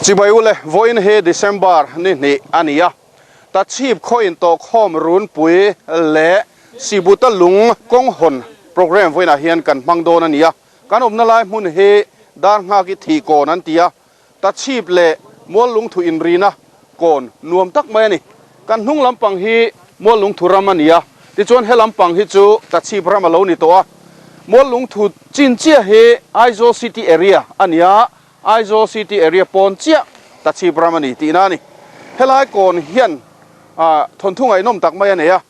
Chibai ule, vawiin hi December ni hnih a ni a, Tachhip khaw intawhkhawm runpui leh Sibuta lung kawng hawn programme vawiinah hian kan hmang dawn a ni a, kan awmna lai hmun hi Darnghaki thihkawn an ti a, Tachhip leh Muallungthu inrina kawn nuam tak mai a ni. Kan hnung lampang hi Muallungthu ram a ni a, tichuan he lampang hi chu Tachhip ram a lo ni tawh a. Muallungthu chin chiah hi Aizawl City Area a ni a, Aizawl City Area pawn chiah Tachhip ram a ni tihna a ni. Helai kawn hian thawnthu ngaihnawm tak mai a nei a,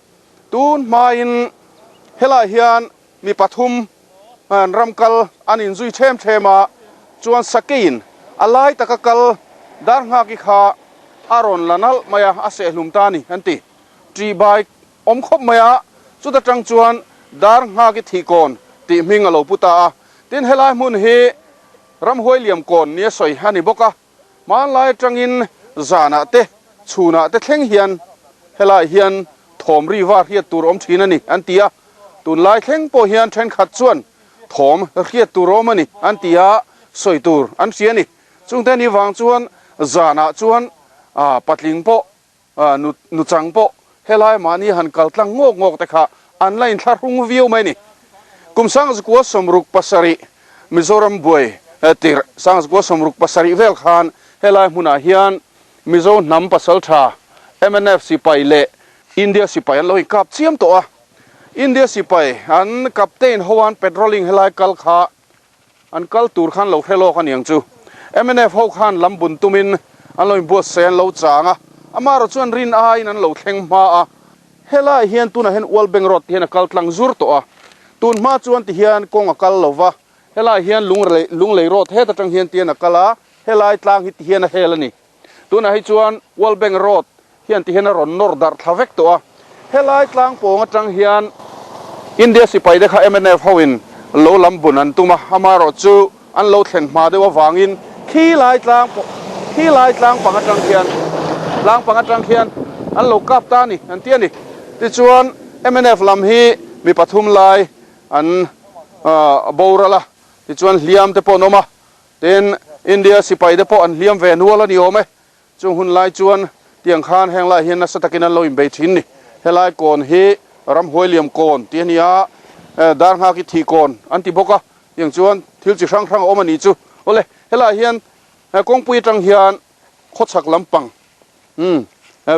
tun hmain helai hian Mi pathum an ram kal an inzui them them a, chuan sakeiin a lai taka kal Darnghaki kha a rawn la nalh mai a, a sehhlum ta a ni an ti. Ṭih bai awm khawp mai a, chuta tang chuan Darnghaki thihkawn tih hming a lo pu ta a. Tin, helai hmun hi ramhuai liam kawn nia sawi a ni bawk a. Hmanlai atangin zanah te, chhunah te thleng hian helaiah hian thawm ri va hriat tur awm thin a ni an ti a, tunlai thleng pawh hian thenkhat chuan thawm hriat tur awm a ni an ti a, sawi tur an hria a ni. Chungte ni vang chuan zanah chuan patling pawh Nu nuchang pawh helai mahni han kal tlang ngawk ngawk te kha an la inthlahrung viau mai a ni. Kum Sangzakua 67 Mizoram buai tirh Sangzakua 67 vel khan helai hmunah hian Mizo hnam pasaltha mnf sipai leh India sipai an lo inkap chiam tawh a. India sipai an captain hoan patrolling helai kal kha An kal tur khan lo hre lawk a niang chu. Mnf ho khan lam bun tumin an lo inbuatsaih an lo chang a, amaherawh chuan rin aiin an lo thleng hma a. Helaiah hian tunah hian Ual Bank Road ti hian a kal tlang zur tawh a, tun hma chuan ti hian kawng a kal lo va, helaiah hian Lunglei Road het atang hian ti hian a kal a, helai tlang hi ti hian a hel a ni. Tunah hi chuan World Bank Road hian ti hian a rawn nawr darh thla vek tawh a. Helai tlang pawng atang hian India sipai te kha mnf ho in lo lam bun an tum a, amaherawh chu an lo thlen hma deuh avangin khi lai tlang khi lai tlang pang atang khian tlang pang atang khian an lo kap ta a ni an ti a ni. Tichuan mnf lam hi mi pathum lai an boral a, tichuan hliam te pawh an awm a. Tin, India sipai te pawh an hliam ve nual a ni awm e. Chung hun lai chuan tiang khan heng lai hian nasa takin an lo inbei thin ni. Helai kawn hi ramhuai liam kawn tih a ni a, Darnghaki thih kawn an ti bawk a, tiang chuan thil chi hrang hrang a awm a nih chu. Awle, helai hian kawngpui atang hian khawchhak lampang umm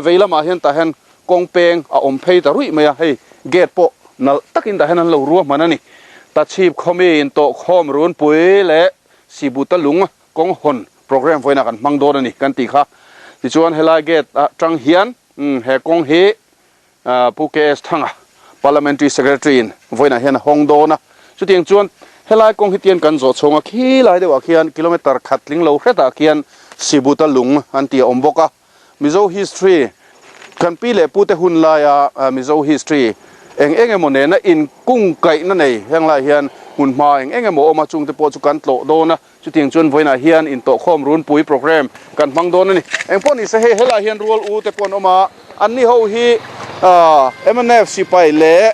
vei lamah hian tah hian kawng peng a awm phei ta ruih mai a, hei gate pawh nalh takin tah hian an lo ruahman a ni. Tachhip khawmi intawhkhawm runpui leh Sibuta lung kawng hawn programme vawiinah kan hmang dawn a ni kan tih kha. Tichuan helai gate atang hian he kawng hi Pu KS Thanga, Parliamentary Secretary in vawiinah hian a hawng dawn a. Chutiang chuan helai kawng hi tian kan zawh chhawng a, khilai deuhah khian kilometre khat tling lo hretah khian Sibuta lung an tih a awm bawk a. Mizo history, kan pi leh pute hun laia Mizo history eng eng emaw nena inkungkaihna nei heng lai hian hmunhma eng eng emaw a awm a, chungte pawh chu kan tlawh dawn a. Chutiang chuan vawiinah hian intawhkhawm runpui programme kan hmang dawn a ni. Engpawh ni se hei helaiah hian rual u te pawh an awm a, anni ho hi mnf sipai leh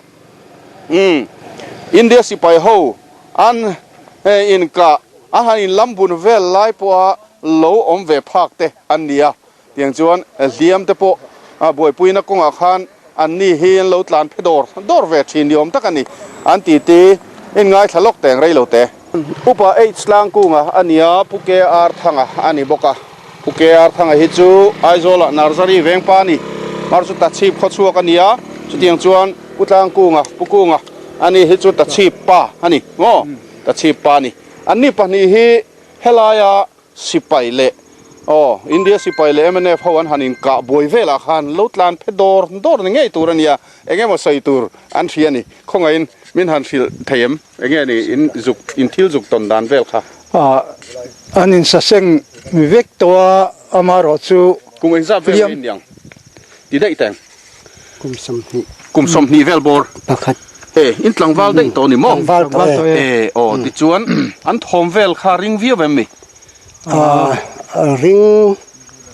India sipai ho an inkah an han inlam bun vel lai pawha lo awm ve phak te an ni a. Tiang chuan hliam te pawh buaipuina kawngah khan anni hi an lo tlan phe dawr dawr ve thin ni awm tak a ni an ti ti in ngaithla lawk teng rei lo te. Upa H Tlangkunga a ni a, Pu KR Thanga a ni bawk a. Pu KR Thanga hi chu Aizawlah Narzary vengpa a ni. Mar chu Tachhip khawchhuak a ni a, chutiang chuan Pu Tlangkunga, Pu Kunga a ni hi chu Tachhip pa a ni maw? Tachhip pa a ni. Anni pahnih hi helaia Sipai leh aw India sipai leh mnf ho an han inkah buai velah khan lo tlan phe dawr dawr ni ngei tur a nia, eng emaw sawi tur an hria a ni. Khawngaihin min han hrilh thei em? Enge ni in zuk in thil zuk tawn dan vel kha? Ah an insaseng vek tawh a, amaherawh chu Kum engzat vel nge in niang? Ti daih teng. Kum 20. Kum 20 vel bawr. Pakhat. E, in tlangval daih tawh ni maw? Tlangval tawh e. E, aw, tichuan an thawm vel kha ring viau em ni? A ring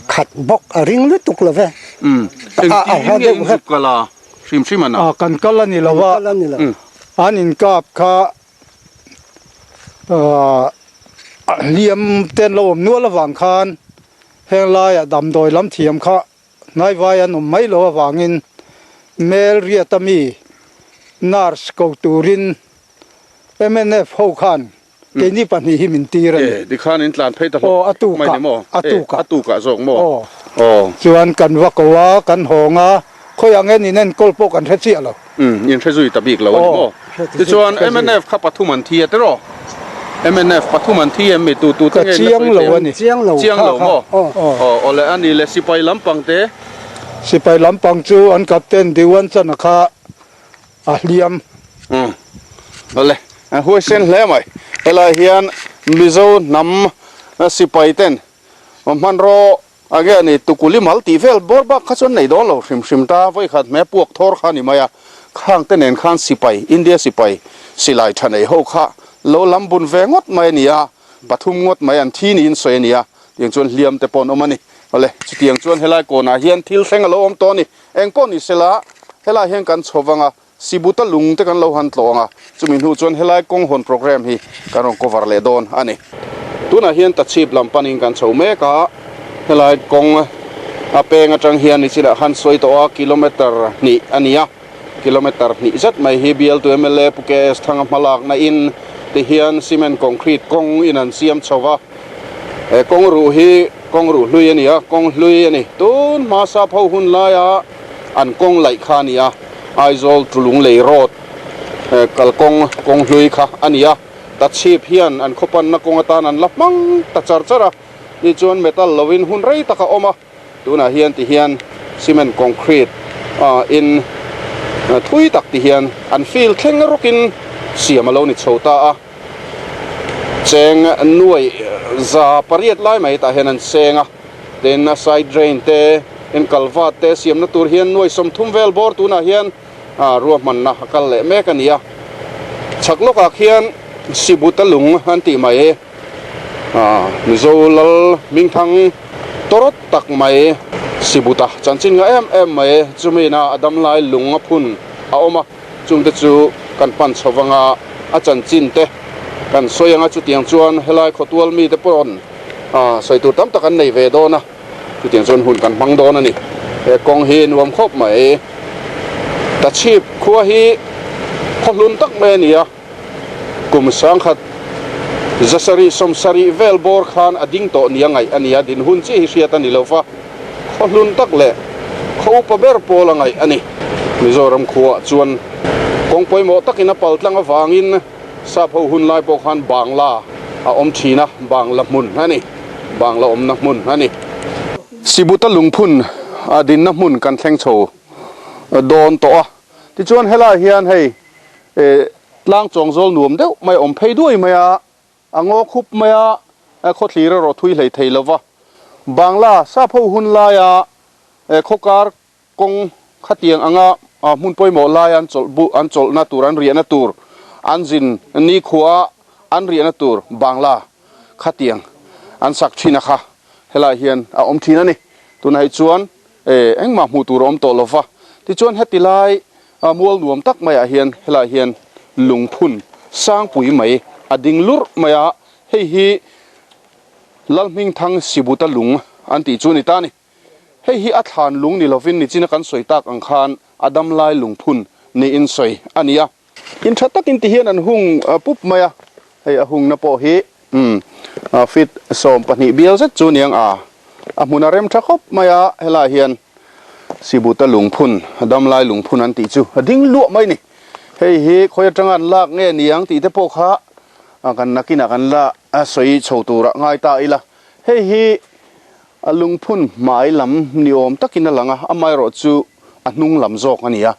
khat bawk, a ring lutuk lo ve. Umm, engtin nge in zuk kal a, hrim hrim an a? A, kan kal a ni lo a, an inkap kha hliam te an lo awm nual avang khan. Heng laiah damdawi lam thiam kha hnaivai an awm mai lo avangin Mel Riata mi nurse ko turin mnf ho khan keini pahnih hi min tir a ni. E, tikhan in tlan phei ta hlawk Aw, a tukah, mai ni maw? a tukah. E, a tukah zawk maw? Aw. Aw. Chuan kan va ko a, kan hawng a, khawiah nge nin enkawl pawh kan hre chiah lo. Umm, in hre zui ta bik lo a ni maw? Tichuan mnf kha pathum an thi a tiraw? Mnf pathum an thi em mi? Tu tu te Ka nge in la chiang sawi lo thei a ang? ni. Chiang lo Chiang kha lo kha. maw? Aw. Aw, aw le a ni le sipai lampang te. Sipai lampang chu an captain Diwan Chana kha a hliam. Umm, awle, a huaisen hle mai. Helai hian Mizo hnam sipai ten hmanraw enge a ni tukuli mal tih vel bawr bak kha chuan nei dawn lo hrim hrim ta, vawikhat hme puak thawr kha a ni mai a, khang te nen khan sipai, India sipai silai tha nei ho kha lo lam bun ve ngawt mai a ni a, pathum ngawt mai an thi niin sawi a ni a, tiang chuan hliam te pawh an awm a ni. Awle, chutiang chuan helai kawnah hian thil thleng a lo awm tawh a ni. Engpawh ni sela, helai hian kan chho vang a, Sibuta lung te kan lo han tlawh ang a, chumi hnu chuan helai kawng hawn programme hi kan rawn cover leh dawn a ni. Tunah hian Tachhip lam panin kan chho mek a, helai kawng a peng atang hian nichilah khan sawi tawh a, kilometre hnih a ni a, kilometre hnih zet mai hi bialtu mla Pu KS Thanga hmalakna in ti hian cement concrete kawng in an siam chho va, he kawng ruh hi kawng ruh hlui a ni a, kawng hlui a ni. Tun hma sap ho hun laia an kawng laih kha a ni a, Aizawl Tulunglei Road kalkawng kawng hlui kha a ni a, Tachhip hian an khawpanna kawng atan an la hmang ta char char a, ni chuan metal lovin hun rei tak a awm a, tunah hian ti hian cement concrete in thui tak ti hian an field thleng rawkin siam a lo ni chho ta a, cheng nuai 800 lai mai tah hian an seng a. Tin a side drain te in kalvat te siamna tur hian nuai 30 vel bawr tunah hian ruahmanna a kal leh mek a ni a. Chhak lawkah khian Sibuta lung an tih mai Mizo lal hmingthang tawrawt tak mai Sibuta chanchin nga em em mai chumina a damlai lung a phun a awm a. Chungte chu kan pan chho vanga a chanchin te kan sawi anga chutiang chuan helai khawtual mite paw'n sawi tur tam tak an nei ve dawn a, chutiang chuan hun kan hmang dawn a ni. He kawng hi nuam khawp mai. Tachhip khua hi khaw hlun tak mai a ni a, kum sangkhat 770 vel bawr khan a ding tawh nia ngaih a ni a, dinhun chiah hi hriat a ni lo va. Khaw hlun tak leh khaw upa ber pawl a ngaih a ni. Mizoram khuaah chuan kawng pawimawh takin a pal tlang avangin sap ho hun lai pawh khan Bangla a awm thin a, Bangla hmun a ni. Bangla awmna hmun a ni. Sibuta lungphun a dinna hmun kan thleng chho dawn tawh a. Tichuan helaiah hian hei tlang chawngzawl nuam deuh mai a awm phei duai mai a. A ngaw khup mai a, khawthlir erawh thui hlei thei lo va. Bangla sap ho hun laia khawkar kawng khatiang anga hmun pawimawh laia an chawlh bu an chawlhna tur an riahna tur an zin nikhua an riahna tur Bangla khatiang an sak thin a kha helai hian a awm thin a ni. Tunah hi chuan engmah hmuh tur a awm tawh lo va. Tichuan heti lai A mual nuam tak maiah hian helaiah hian lungphun sangpui mai a ding lurh mai a, hei hi Lalhmingthang Sibuta lung an tih chu a ni ta a ni. Hei hi a thlan lung ni lovin nichina kan sawi tak ang khan a damlai lungphun niin sawi a ni a. In tha takin ti hian an hung pup mai a, hei a hungna pawh hi feet 12 bial zet chu niang a, a hmun a rem tha khawp mai a, helaiah hian Sibuta lungphun, damlai lungphun an tih chu a ding luah mai ni. Hei hi khawi atanga an lak nge niang tih te pawh kha kan nakinah kan la sawi chho turah ngai ta ila. Hei hi a lungphun hmai lam ni awm takin a lang a, amaherawh chu a hnung lam zawk a ni a.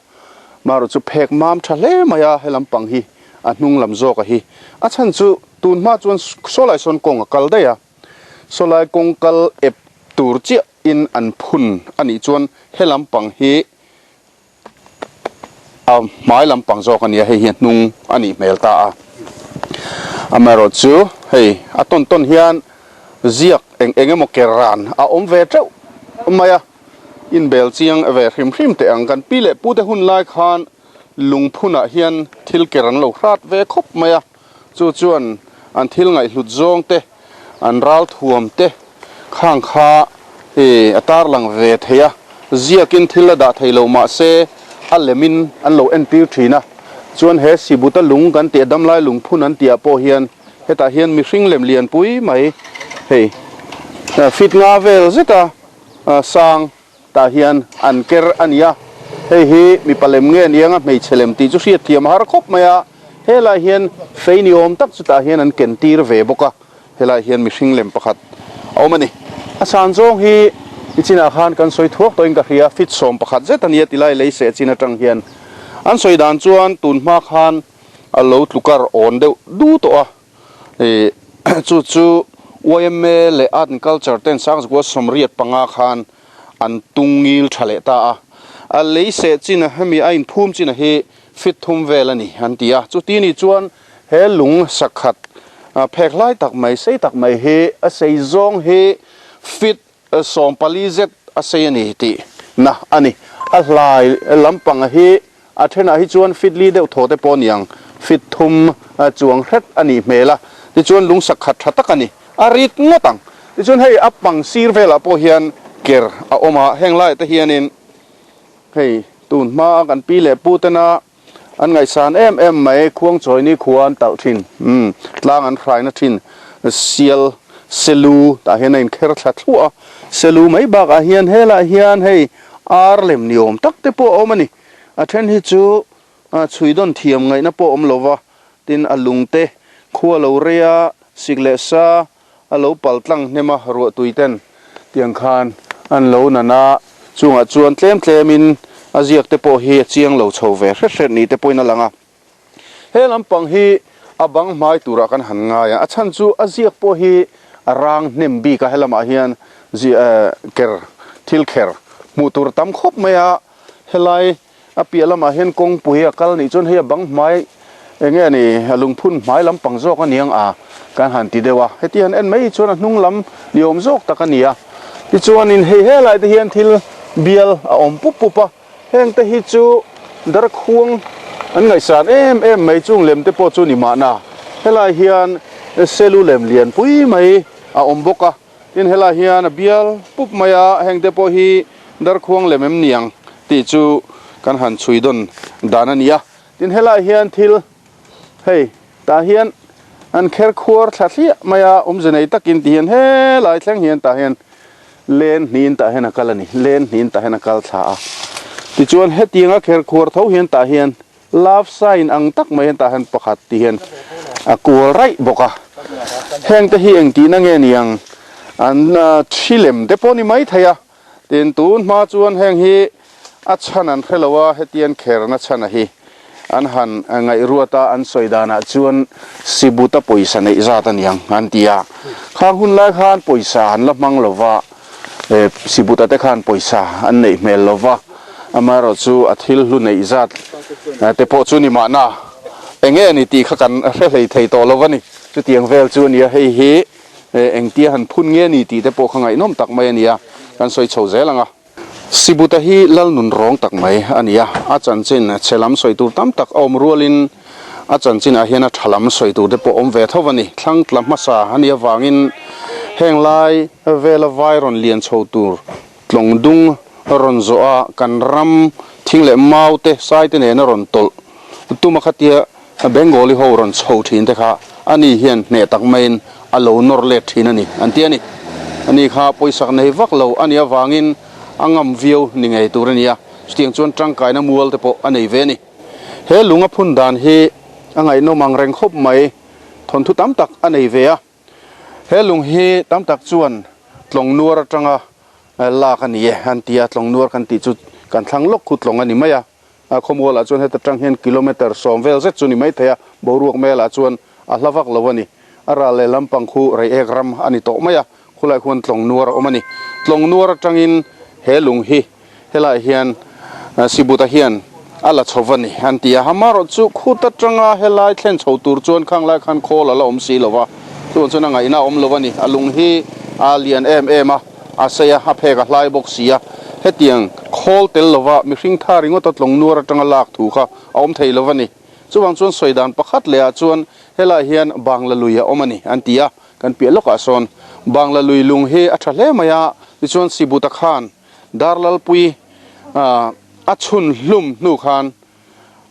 Amaherawh chu phek mam tha hle mai a, he lampang hi a hnung lam zawk a hi. A chhan chu tun hma chuan sawlai sawn kawng a kal daih a, sawlai kawng kal ep tur chiah in an phun a nih chuan he lampang hi a hmai lampang zawk a nia, hei hi a hnung a nih hmel ta a. Amaherawh chu hei a tawn tawn hian ziak eng eng emaw ke ran a awm ve teuh mai a, inbel chiang ve hrim hrim teh ang. Kan pi leh pu te hun lai khan lungphunah hian thil ker an lo hrat ve khawp mai a, chu chuan an thil ngaihhlut zawng te, an ral thuam te khang kha. Hi a tarlang ve thei a, ziakin thil a dah thei lo mahse a lemin an lo entir thin a, chuan he Sibuta lung kan tih a damlai lungphun an tih ah pawh hian hetah hian mihring lem lianpui mai hei feet nga vel zeta sang tah hian an ker a ni a, hei hi mipa lem nge ni anga hmeichhe lem tih chu hriatthiam a har khawp mai a, helai hian fei ni awm tak chu tah hian an ken tir ve bawk a. Helai hian mihring lem pakhat a awm a ni. A san zawng hi i chinah khan kan sawi thuak tawhin ka hria, fit 11 zet a nia tilai lei seh chin atang hian. An sawi dan chuan tun hma khan a lo tlukar awn deuh du tawh a, ih chu chu yma leh Art and Culture ten Sangzakua 85 khan an tung ngil tha leh ta a. A lei seh chin a hemi a inphum chin a hi fit 3 vel a ni an ti a, chuti ni chuan He lung sakhat phek hlai tak mai, sei tak mai hi a sei zawng hi feet 14 zet a sei a ni tih na a ni. A hlai lampang hi a thenah hi chuan feet li deuh thaw te pawh a ni ang, feet 3 chuang hret a nih hmel a, tichuan lung sakhat tha tak a ni. A rit ngawt ang. Tichuan hei a pang sir velah pawh hian ker a awm a, heng laiah te hianin hei tun hmaa kan pi leh pu tena An ngaihsan em em mai, Khuangchawi ni khua an talh thin, umm, tlang an hraina thin, sial, selu tah hian a inkher thla thluah a, selu mai bakah hian helaiah hian hei ar lem ni awm tak te pawh a awm a ni, a then hi chu chhui dawn thiam ngaihna pawh a awm lo va, tin a lung te khua lo rei a, sik leh sa A lo pal tlang hnem a, ruahtui ten tiang khan an lo nan a, chungah chuan tlem tlemin a ziak te pawh hi a chiang lo chho ve hret hret ni te pawhin a lang a. He lampang hi a bang hmai turah kan han ngai a, a chhan chu a ziak pawh hi a rang hnem bik a, helamah hian ker thil kher hmuh tur tam khawp mai a, helai A piah lamah hian kawngpui a kal nih chuan hei a bang hmai eng nge ni a lungphun hmai lampang zawk a niang a kan han ti deuh a, heti han en mai hi chuan a hnung lam ni awm zawk tak a ni a, tichuanin hei helai te hian thil bial a awm pup pup a, heng te hi chu darkhuang an ngaihsan em em mai chung lem te pawh chu ni mahna helai hian selu lem lianpui mai a awm bawk a. Tin helai hian a bial pup mai a, heng te pawh hi darkhuang lem em ni ang tih chu kan han chhui dawn dan a ni a. Tin helai hian thil hei tah hian an kher khuar thla thliah mai a, awmze nei takin ti hian helai thleng hian tah hian len hnihin tah hian a kal a ni, len hnihin tah hian a kal thla a. Tichuan hetianga kher khuar tho hian tah hian Love sign ang tak mai hian tah hian pakhat ti hian a kual raih bawk a, heng te hi eng tihna nge ni ang an thi lem te pawh ni mai thei a, tin tun hma chuan heng hi a chhan an hre lo a, hetian kherna chhan a hi an han ngaihruat a, an sawi danah chuan Sibuta pawisa neih zat a niang an ti a, khang hun lai khan pawisa an la hmang lo va. Sibuta te khan pawisa an neih hmel lo va, amaherawh chu a thil hlu neih zat te pawh chu ni mahna eng nge ni tih kha kan hre hlei thei tawh lo va ni. Chutiang vel chu a nia, hei hi engtia han phun nge ni tih te pawh kha ngaihnawm tak mai a nia, kan sawi chho zel ang a. Sibuta hi lal nun rawng tak mai a ni a, a chanchin chhe lam sawi tur tam tak a awm rualin a chanchinah hian a tha lam sawi tur te pawh awm ve tho a ni. Thlang tla hmasa a nih avangin heng lai vela vai rawn lian chho tur tlawng dung rawn zawh a, kan ram thing leh mau te sai te nena rawn tawlh tum a khatia Bengali ho rawn chho thin te kha ani hian hneh tak maiin a lo nawr let thin a ni an ti a ni. Ani kha pawisak nei vak lo a nih avangin a ngam viau ni ngei tur a ni a, chutiang chuan tangkaina mual te pawh a nei ve a ni. He lung a phun dan hi a ngaihnawm ang reng khawp mai, thawnthu tam tak a nei ve a. He lung hi tam tak chuan tlawng nuar atanga lak a ni e an ti a, tlawng nuar kan tih chu kan thlang lawk khu tlawng a ni mai a. A khawmualah chuan heta tang hian kilometre 10 vel zet chu ni mai thei a, boruak melah chuan a hla vak lo a ni. A ral leh lampang khu Reiek ram a ni tawh mai a, khulai khuan tlawng nuar a awm a ni. Tlawng nuar atangin he lung hi helaiah hian Sibuta hian a la chho va ni an ti a, amaherawh chu khut atanga helai thlen chho tur chuan khang lai khan khawl a la awm si lo va, chuvang chuan a ngaihna a awm lo a ni. A lung hi a lian em em a. A sei a, a phek a hlai bawk si a. Hetiang khawl tel lova mihring tha ringawt a tlawng nuar atanga lak thu kha a awm thei lo a ni. Chuvang chuan sawi dan pakhat leh ah chuan helaiah hian Bangla lui a awm a ni an ti a, kan piah lawkah sawn Bangla lui lung hi a tha hle mai a, Tichuan Sibuta khan Darlalpui a chhun hlum hnu khan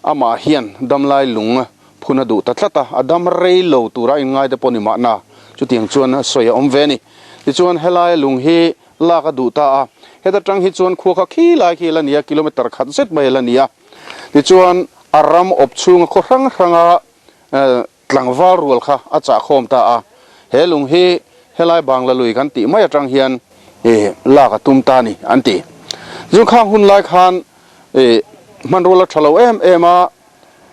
amah hian damlai lung phun a duh ta tlat a, a dam rei lo tura inngai te pawh ni mahna chutiang chuan sawi a awm ve a ni. Tichuan helai lung hi lak a duh ta a, heta tang hi chuan khua kha khi lai khi a la ni a, kilometre khat zet mai a la ni a. Tichuan a ram awp chhunga khaw hrang hranga Tlangval rual kha a chah khawm ta a, he lung hi helai Bangla lui kan tih mai atang hian ih lak a tum ta a ni an ti. Zungkhang hun lai khan ih hmanrual a tha lo em em a,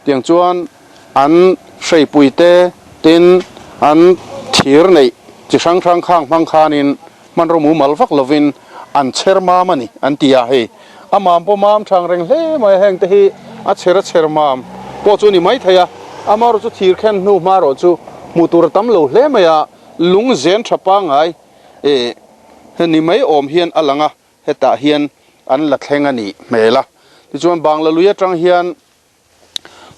tiang chuan an hreipui te tin an thir neih chi hrang hrang khang hmang khanin Hmanraw mumal vak lovin an chher mam a ni an ti a, hei a mam pawh mam thang reng hle mai a, heng te hi a chher a chher mam pawh chu a ni mai thei a, amaherawh chu thir khen hnu hma erawh chu hmuh tur a tam lo hle mai a, lung zen tha pangngai eh ni mai awm hian a lang a, hetah hian an la thleng a nih hmel a, tichuan Bangla lui atang hian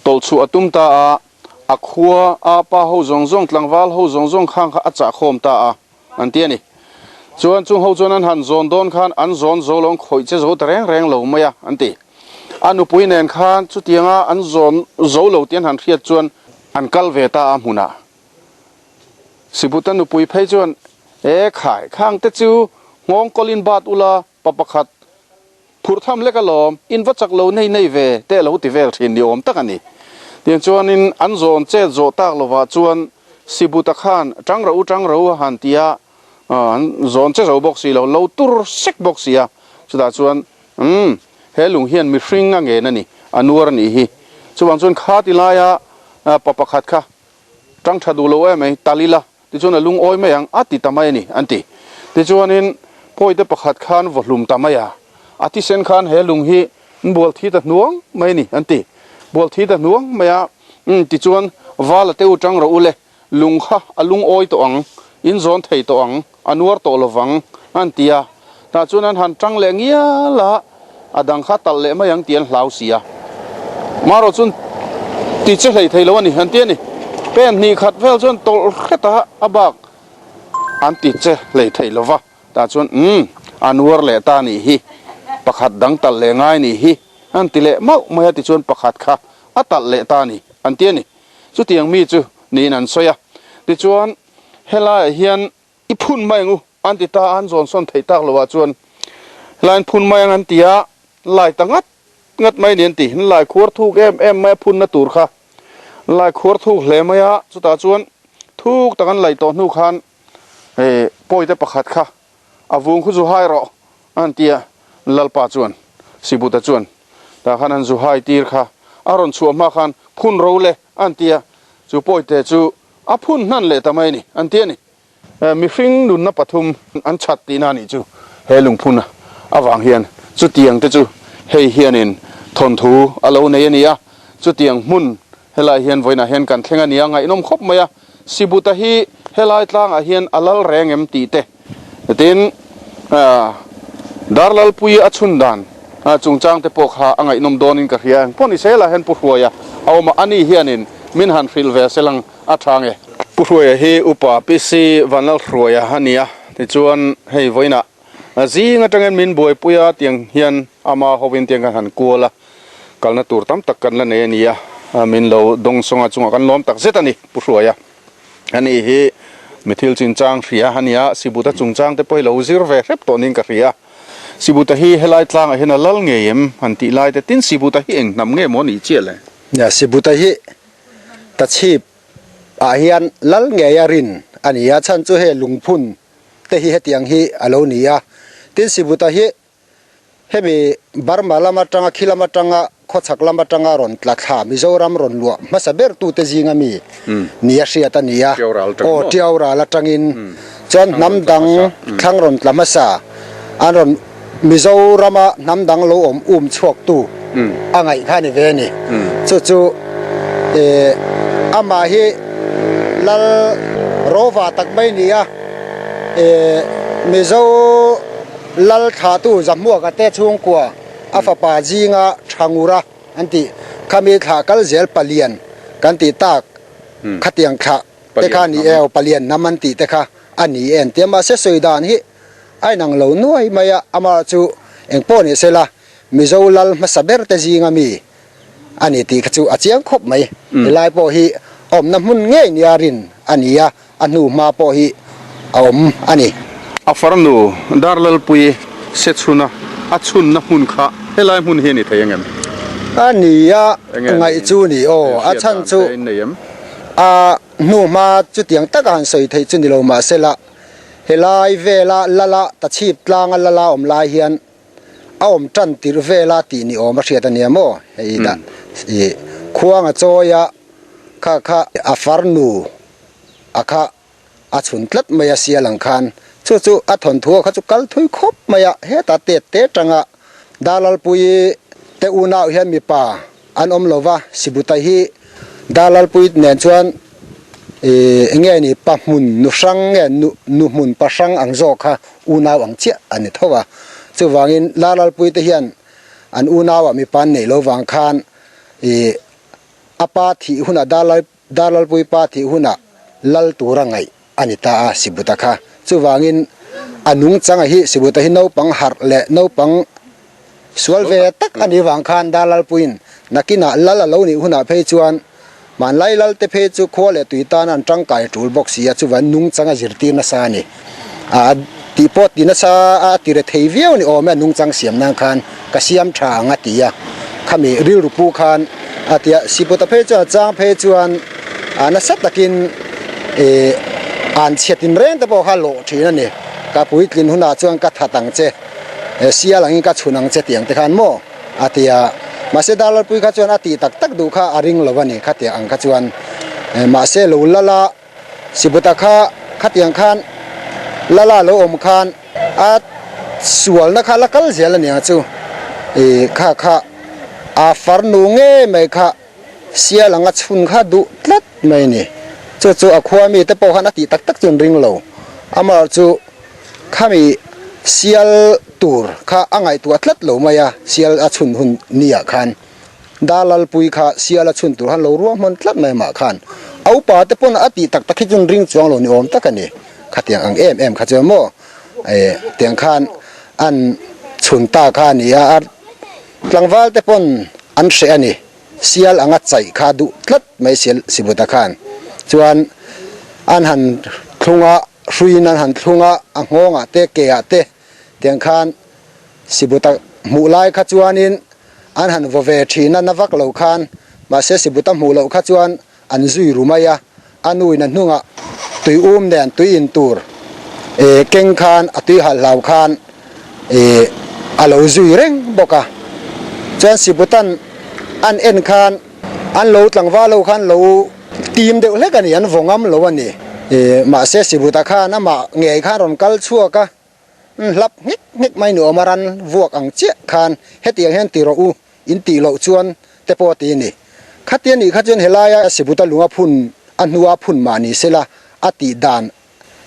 Tawlh chhuah a tum ta a, a khua a pa ho zawng zawng, tlangval ho zawng zawng khang kha a chah khawm ta a, an ti a ni. Chuan chung ho chuan an han zawn dawn khan an zawn zo lo, an khawih che zo ta reng reng lo mai a, an ti. A nupui nen khan chutianga an zawn zo lo tih an han hriat chuan an kal ve ta a hmunah. Sibuta nupui phei chuan, E khai, khang te chu nghawng kawlin bat ula, pa pakhat Phurh tham lek alawm, in va chak lo nei nei ve te lo ti vel thin ni awm tak a ni. Tiang chuanin an zawn chet zawh tak lovah chuan Sibuta khan tang ro tang ro a han ti a, an zawn che zo bawk si lo, lo tur sek bawk si a. Chutah chuan, Umm, he lung hian mihring a ngen a ni, a nuar a nih hi. Chuvang chuan kha ti laia pa pakhat kha tang tha duh lo em mai, tal ila Tichuan a lungawi mai ang a ti ta mai a ni, an ti. Tichuanin pawite pakhat khan vaw hlum ta mai a, a thisen khan he lung hi bual thi ta hnuang mai a ni, an ti. Bual thi ta hnuang mai a, umm tichuan val a teu tang rawh u le, lung kha a lungawi tawh ang, in zawn thei tawh ang, a nuar tawh lovang, an ti a. Tah chuan an han tang leh ngial a, a dang kha talh leh mai ang tih an hlau si a. Marawh chuan ti che hlei thei lo a ni, an ti a ni. Pen hnih khat vel chuan tawlh hret a, a bak an ti che hlei thei lo va. Tah chuan, Umm, a nuar leh ta nih hi, pakhat dang talh leh ngai nih hi, an ti leh mauh mai a, tichuan pakhat kha a talh leh ta a ni, an ti a ni. Chutiang mi chu niin an sawi a. Tichuan, helaiah hian I phun mai ang u, an ti ta a, an zawn sawn theih tak loh ah chuan helai an phun mai ang an ti a, lai ta ngat ngat mai a ni an ti, an lai khuar thuk em em mai a phunna tur kha, an lai khuar thuk hle mai a, chutah chuan thuk tak an laih tawh hnu khan eh pawite pakhat kha a vung khu zu hai rawh an ti a, Lalpa chuan Sibuta chuan tah khan an zu hai tir kha a rawn chhuah hma khan phun ro le an ti a, chu pawite chu A phun hnan leh ta mai a ni, an ti a ni. Mihring nunna pathum an chhat tihna a nih chu he lungphun avang hian chutiang te chu hei hianin thawnthu a lo nei a ni a, chutiang hmun helai hian vawiinah hian kan thleng a ni a, ngaihnawm khawp mai a. Sibuta hi helai tlangah hian a lal reng em tih te Tin, Darlalpui a chhun dan chungchang te pawh kha a ngaihnawm dawnin ka hria. Engpawh ni sela hian Pu Hruaia a awm a, ani hianin min han hrilh ve selang a tha nge. Pu Hruaia hi Upa PC Vanlalhruaia a ni a, tichuan hei vawiinah zing atangin min buaipui a, tiang hian ama hovin tiang kan han kual a, kalna tur tam tak kan la nei a ni a, min lo dawngsawng a chungah kan lawm tak zet a ni Pu Hruaia. Ani hi mi thil chinchang hria a nia, Sibuta chungchang te pawh hi lo zir ve hrep tawh niin ka hria. Sibuta hi helai tlangah hian a lal ngei em han tih lai te tin Sibuta hi eng hnam nge maw nih chiah le? Nia, Sibuta hi Tachhip ah hian lal ngei a rin a ni a, chhan chu hei lungphun te hi hetiang hi a lo ni a. Tin Sibuta hi Hemi Burma lam atanga khi lam atanga khawchhak lam atanga rawn tla thla Mizoram rawn luah hmasa ber tute zinga mi ni a hriat a ni a. Aw Tiau ral atangin chuan hnam dang thlang rawn tla hmasa an rawn Mizorama hnam dang lo awm um chhuak tu a ngaih kha a ni ve a ni. Chu chu amah hi Lal Rova tak mai ni a Mizo Lal thlahtu Zahmuaka te chhungkua a fapa zinga Thangura an tih khami thlah kal zel Palian kan tih tak khatiang thlah te kha ni eo Palian hnam an tih te kha a ni en tia mahse sawi dan hi a inang lo nuai mai a, ama chu eng pawh ni sela Mizo lal hmasa ber te zinga mi a ni tih kha chu a chiang khawp mai. Helai pawh hi awmna hmun ngei nia rin a ni a, a hnu hma pawh hi a awm a ni. A farnu Darlalpui Sechhuna a chhunna hmun kha helai hmun hi a ni thei ang em? A ni a, ngaih chu ni aw, a chhan chu a hnu hma chutiang taka han sawi theih chu ni lo mahsela helai vela lala tachhip tlanga lala awm lai hian a awm tan tirh vela tih ni awm a hriat a nia maw? Hei dah ih khuang a chawi a, kha kha a farnu a kha a chhun tlat mai a sial ang khan chu chu a thawnthu kha chu kal thui khawp mai a, heta tet te tanga Darlalpuii te unau hian mipa an awm lo va, Sibuta hi Darlalpui nen chuan ih eng nge ni pa hmun nu hrang nge nu nu hmun pa hrang ang zawk kha unau ang chiah a ni tho a, chuvangin Darlalpui te hian an unauah mipa an neih lo vang khan ih a pa thih hunah Darlal Darlalpui pa thih hunah lal tura ngaih a ni ta a Sibuta kha. Chuvangin a nungchanga hi Sibuta hi naupang harh leh naupang sual ve tak a nih vang khan Darlalpuiin nakinah lal a lo nih hunah phei chuan hmanlai lal te phei chu khua leh tui tan an tangkai tul bawk si a, chuvangin nungchang a zirtir nasa a ni. A tih pawh ti nasa a ti re thei viau ni awm e, nungchang siam nan khan ka siam tha ang a ti a, khami rilru pu khan a ti a, Siputa phei chuan a chang phei chuan a nasa takin ih an chhiat in reng te pawh kha lawh thin a ni, ka puitlin hunah chuan ka that ang che, sial angin ka chhun ang che tih ang te khan maw a ti a, mahse Darlalpui kha chuan a tih tak tak duh kha a ring lo a ni khatiang ang kha chuan mahse lo lala. Sibuta kha khatiang khan lala lo awm khan a sualna kha la kal zel a nia chu ih kha kha a farnu ngei mai kha sial anga chhun kha duh tlat mai a ni. Chu chu a khua mi te pawh khan a tih tak tak chu an ring lo. Amaherawh chu khami sial tur kha a ngaihtuah tlat lo mai a sial a chhun hun niah khan. Darlalpui kha sial a chhun tur khan lo ruah hman tlat mai mah khan a upa te pawn a tih tak tak hi chuan ring chuang lo ni awm tak a ni. Khatiang ang em em kha chuan maw eh tiang khan an chhun ta kha a ni a, a tlangval te pawn an hreh a ni. Sial anga chaih kha duh tlat mai sial Sibuta khan chuan an han thlung a, hruiin an han thlung a, a nghawngah te keah te tiang khan Sibuta hmuh lai kha chuanin an han vaw ve thin a, na vak lo khan, mahse Sibuta hmuh loh kha chuan an zui ru mai a, a nuin a hnungah tui um nen tui in tur eh keng khan a tui halh hlau khan eh a lo zui reng bawk a. Chuan Sibutan an en khan an lo tlangval ho khan lo tim deuh hlek a ni, an vaw ngam lo a ni. Eh mahse Sibuta khan amah ngei khan rawn kal chhuak a. Hlap nghek nghek mai nuam a ran vuak ang chiah khan hetiang hian ti rawh u in tih loh chuan te pawh a ti a ni. Khatia nih kha chuan helaia Sibuta lunga phun a hnua phun mah ni sela a tih dan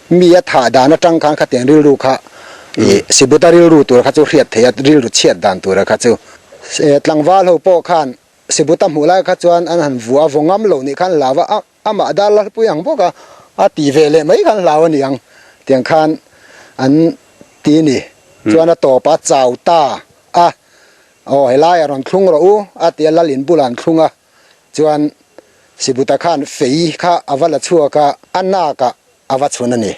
mi a thah dan atang khan khatiang rilru kha ih Sibuta rilru tur kha chu hriat theih a rilru chhiat dan tura kha chu tlangval ho pawh khan Sibuta hmuh lai kha chuan an han vua vaw ngam lo nih khan hlau a. Amah dar lalpui ang bawk a, a ti ve leh mai khan hlau a ni ang tiang khan an ti ni. Chuan a tawp a chau ta a, aw helai a rawn thlung rawh u a ti a, lal in bulah an thlung a, chuan Sibuta khan fei kha a va la chhuak a, a nak ah a va chhun a ni.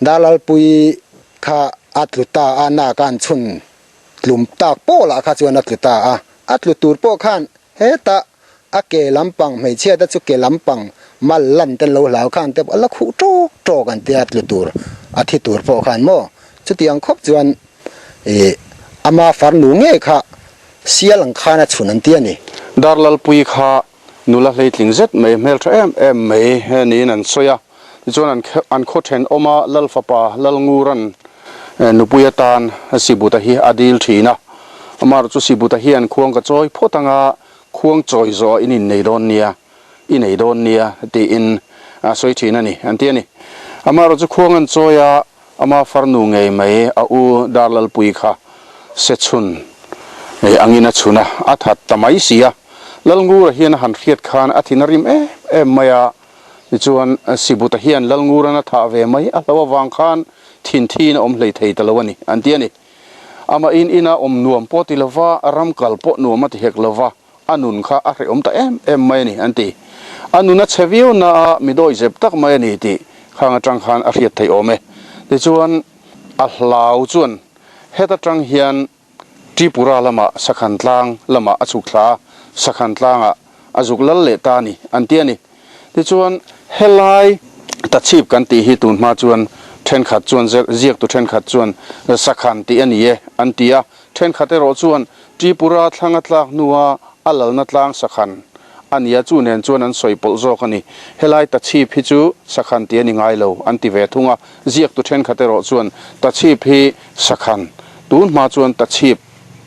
Dar lalpui kha a tlu ta a, nak a an chhun tlum tak pawh lah kha chuan a tlu ta a, a tlu tur pawh khan hetah A ke lampang hmeichhia te chu ke lampang mal lan te lo hlau khan te a la khuh tawk tawk an tia tlu tur a thi tur pawh khan maw chutiang khawp chuan ih ama farnu ngei kha sial ang khan a chhun an ti a ni. Darlalpui kha nula hleitling zet mai hmeltha em em mai niin an sawi a, tichuan an an khaw thenawma Lalfapa Lalnguran nupui atan Sibuta hi a dil thin a, amaherawhchu chu Sibuta hian khuang ka chawi phawt anga Khuang chawi zawh in innei dawn nia, i nei dawn nia tiin a sawi thin a ni, an ti a ni. Amaherawh chu khuang an chawi a, ama farnu ngei mai a u Darlalpui kha se chhun angin a chhun a, a that ta mai si a. Lalngura hian a han hriat khan a thin a rim em em mai a, tichuan Sibuta hian Lalnguran a thah ve mai a hlo avang khan. Thin thiin a awm hlei thei ta lo a ni, an ti a ni. Amahin ina awm nuam pawh ti lova, ram kal pawh nuam a ti hek lova, a nun kha a hrehawm ta em em mai a ni, an ti. A nun a chhe viau na a, mi dawi zep tak mai a ni tih khang atang khan a hriat theih awm e. Tichuan, a hlau chuan heta tang hian Tripura lamah Sakhan tlang lamah a chhuk thla a, Sakhan tlangah a zuk lal leh ta a ni, an ti a ni. Tichuan, helai Tachhip kan tih hi tun hma chuan thenkhat chuan ziaktu thenkhat chuan Sakhan tih a ni e, an ti a. Thenkhat erawh chuan Tripura thlang a tlak hnua a lalna tlang Sakhan a ni a, chu nen chuan an sawi pawlh zawk a ni. Helai Tachhip hi chu Sakhan tih a ni ngai lo, an ti ve thung a. Ziaktu thenkhat erawh chuan Tachhip hi Sakhan, tun hma chuan Tachhip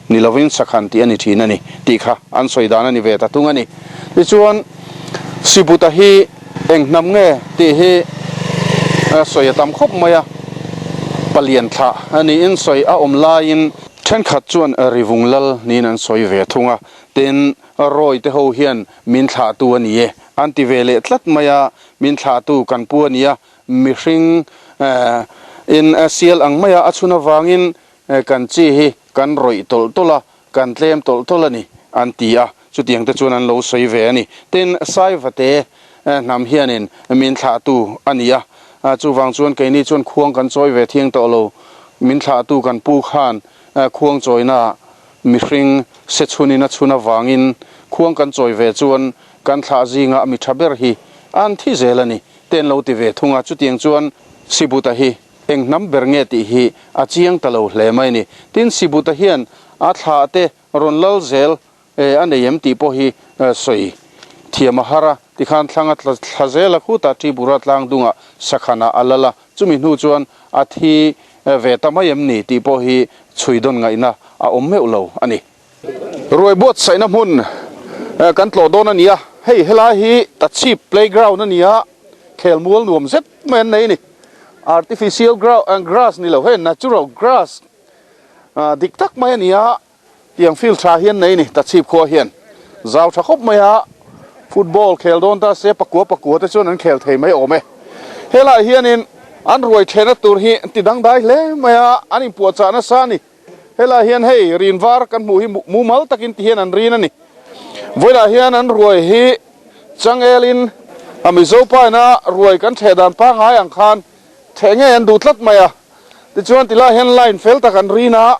ni lovin Sakhan tih a ni thin a ni tih kha an sawi dan a ni ve ta tung a ni. Tichuan, Sibuta hi eng hnam nge tih hi sawi a tam khawp mai a, palian thlah a niin sawi a awm laiin thenkhat chuan Rivung Lal niin an sawi ve thung a, tin, Rawi te ho hian min thlahtu a ni e an ti ve leh tlat mai a, min thlahtu kan pu a ni a, Mihring in sial ang maia a chhun avangin kan chi hi kan rawih tawlh tawlh a, kan tlem tawlh tawlh a ni, an ti a. Chutiang te chuan an lo sawi ve a ni. Tin, Saivate hnam hianin min thlahtu a ni a, chuvang chuan keini chuan khuang kan chawi ve thiang tawh lo. Min thlahtu kan pu khan khuang chawina mihring se chhunin a chhun avangin khuang kan chawi ve chuan kan thlah zinga mi tha ber hi an thi zel a ni. Te an lo ti ve thung a, chutiang chuan Sibuta hi eng hnam ber nge tih hi a chiang ta lo hle mai a ni. Tin, Sibuta hian a thlah te rawn lal zel a nei em tih pawh hi sawi thiam a har a, tikhan thlang a tla thla zel a, khutah Tripura tlang dungah Sakhanah a lal a, chumi hnu chuan a thi ve ta mai em ni tih pawh hi chhui dawn ngaihna a awm meuh lo a ni. Ruai buatsaihna hmun kan tlawh dawn a ni a, hei helai hi Tachhip playground a ni a, khelmual nuam zet mai an nei a ni. Artificial grass ni lo hei natural grass dik tak mai a ni a, tiang field tha hi an nei a ni Tachhip khua hian. Zau tha khawp mai a, football khel dawn ta se pakua pakua te chuan an khel thei mai awm e. Helaiah hianin an ruai thehna tur hi an ti dangdai hle mai a, an inpuahchah nasa a ni. Helaiah hian hei rin var kan hmuh hi mumal takin ti hian an rin a ni. Vawilah hian an ruai hi changelin a Mizo paina ruai kan theh dan pangngai ang khan theh ngei an duh tlat mai a. Tichuan tilaiah hian line fel tak an rin a,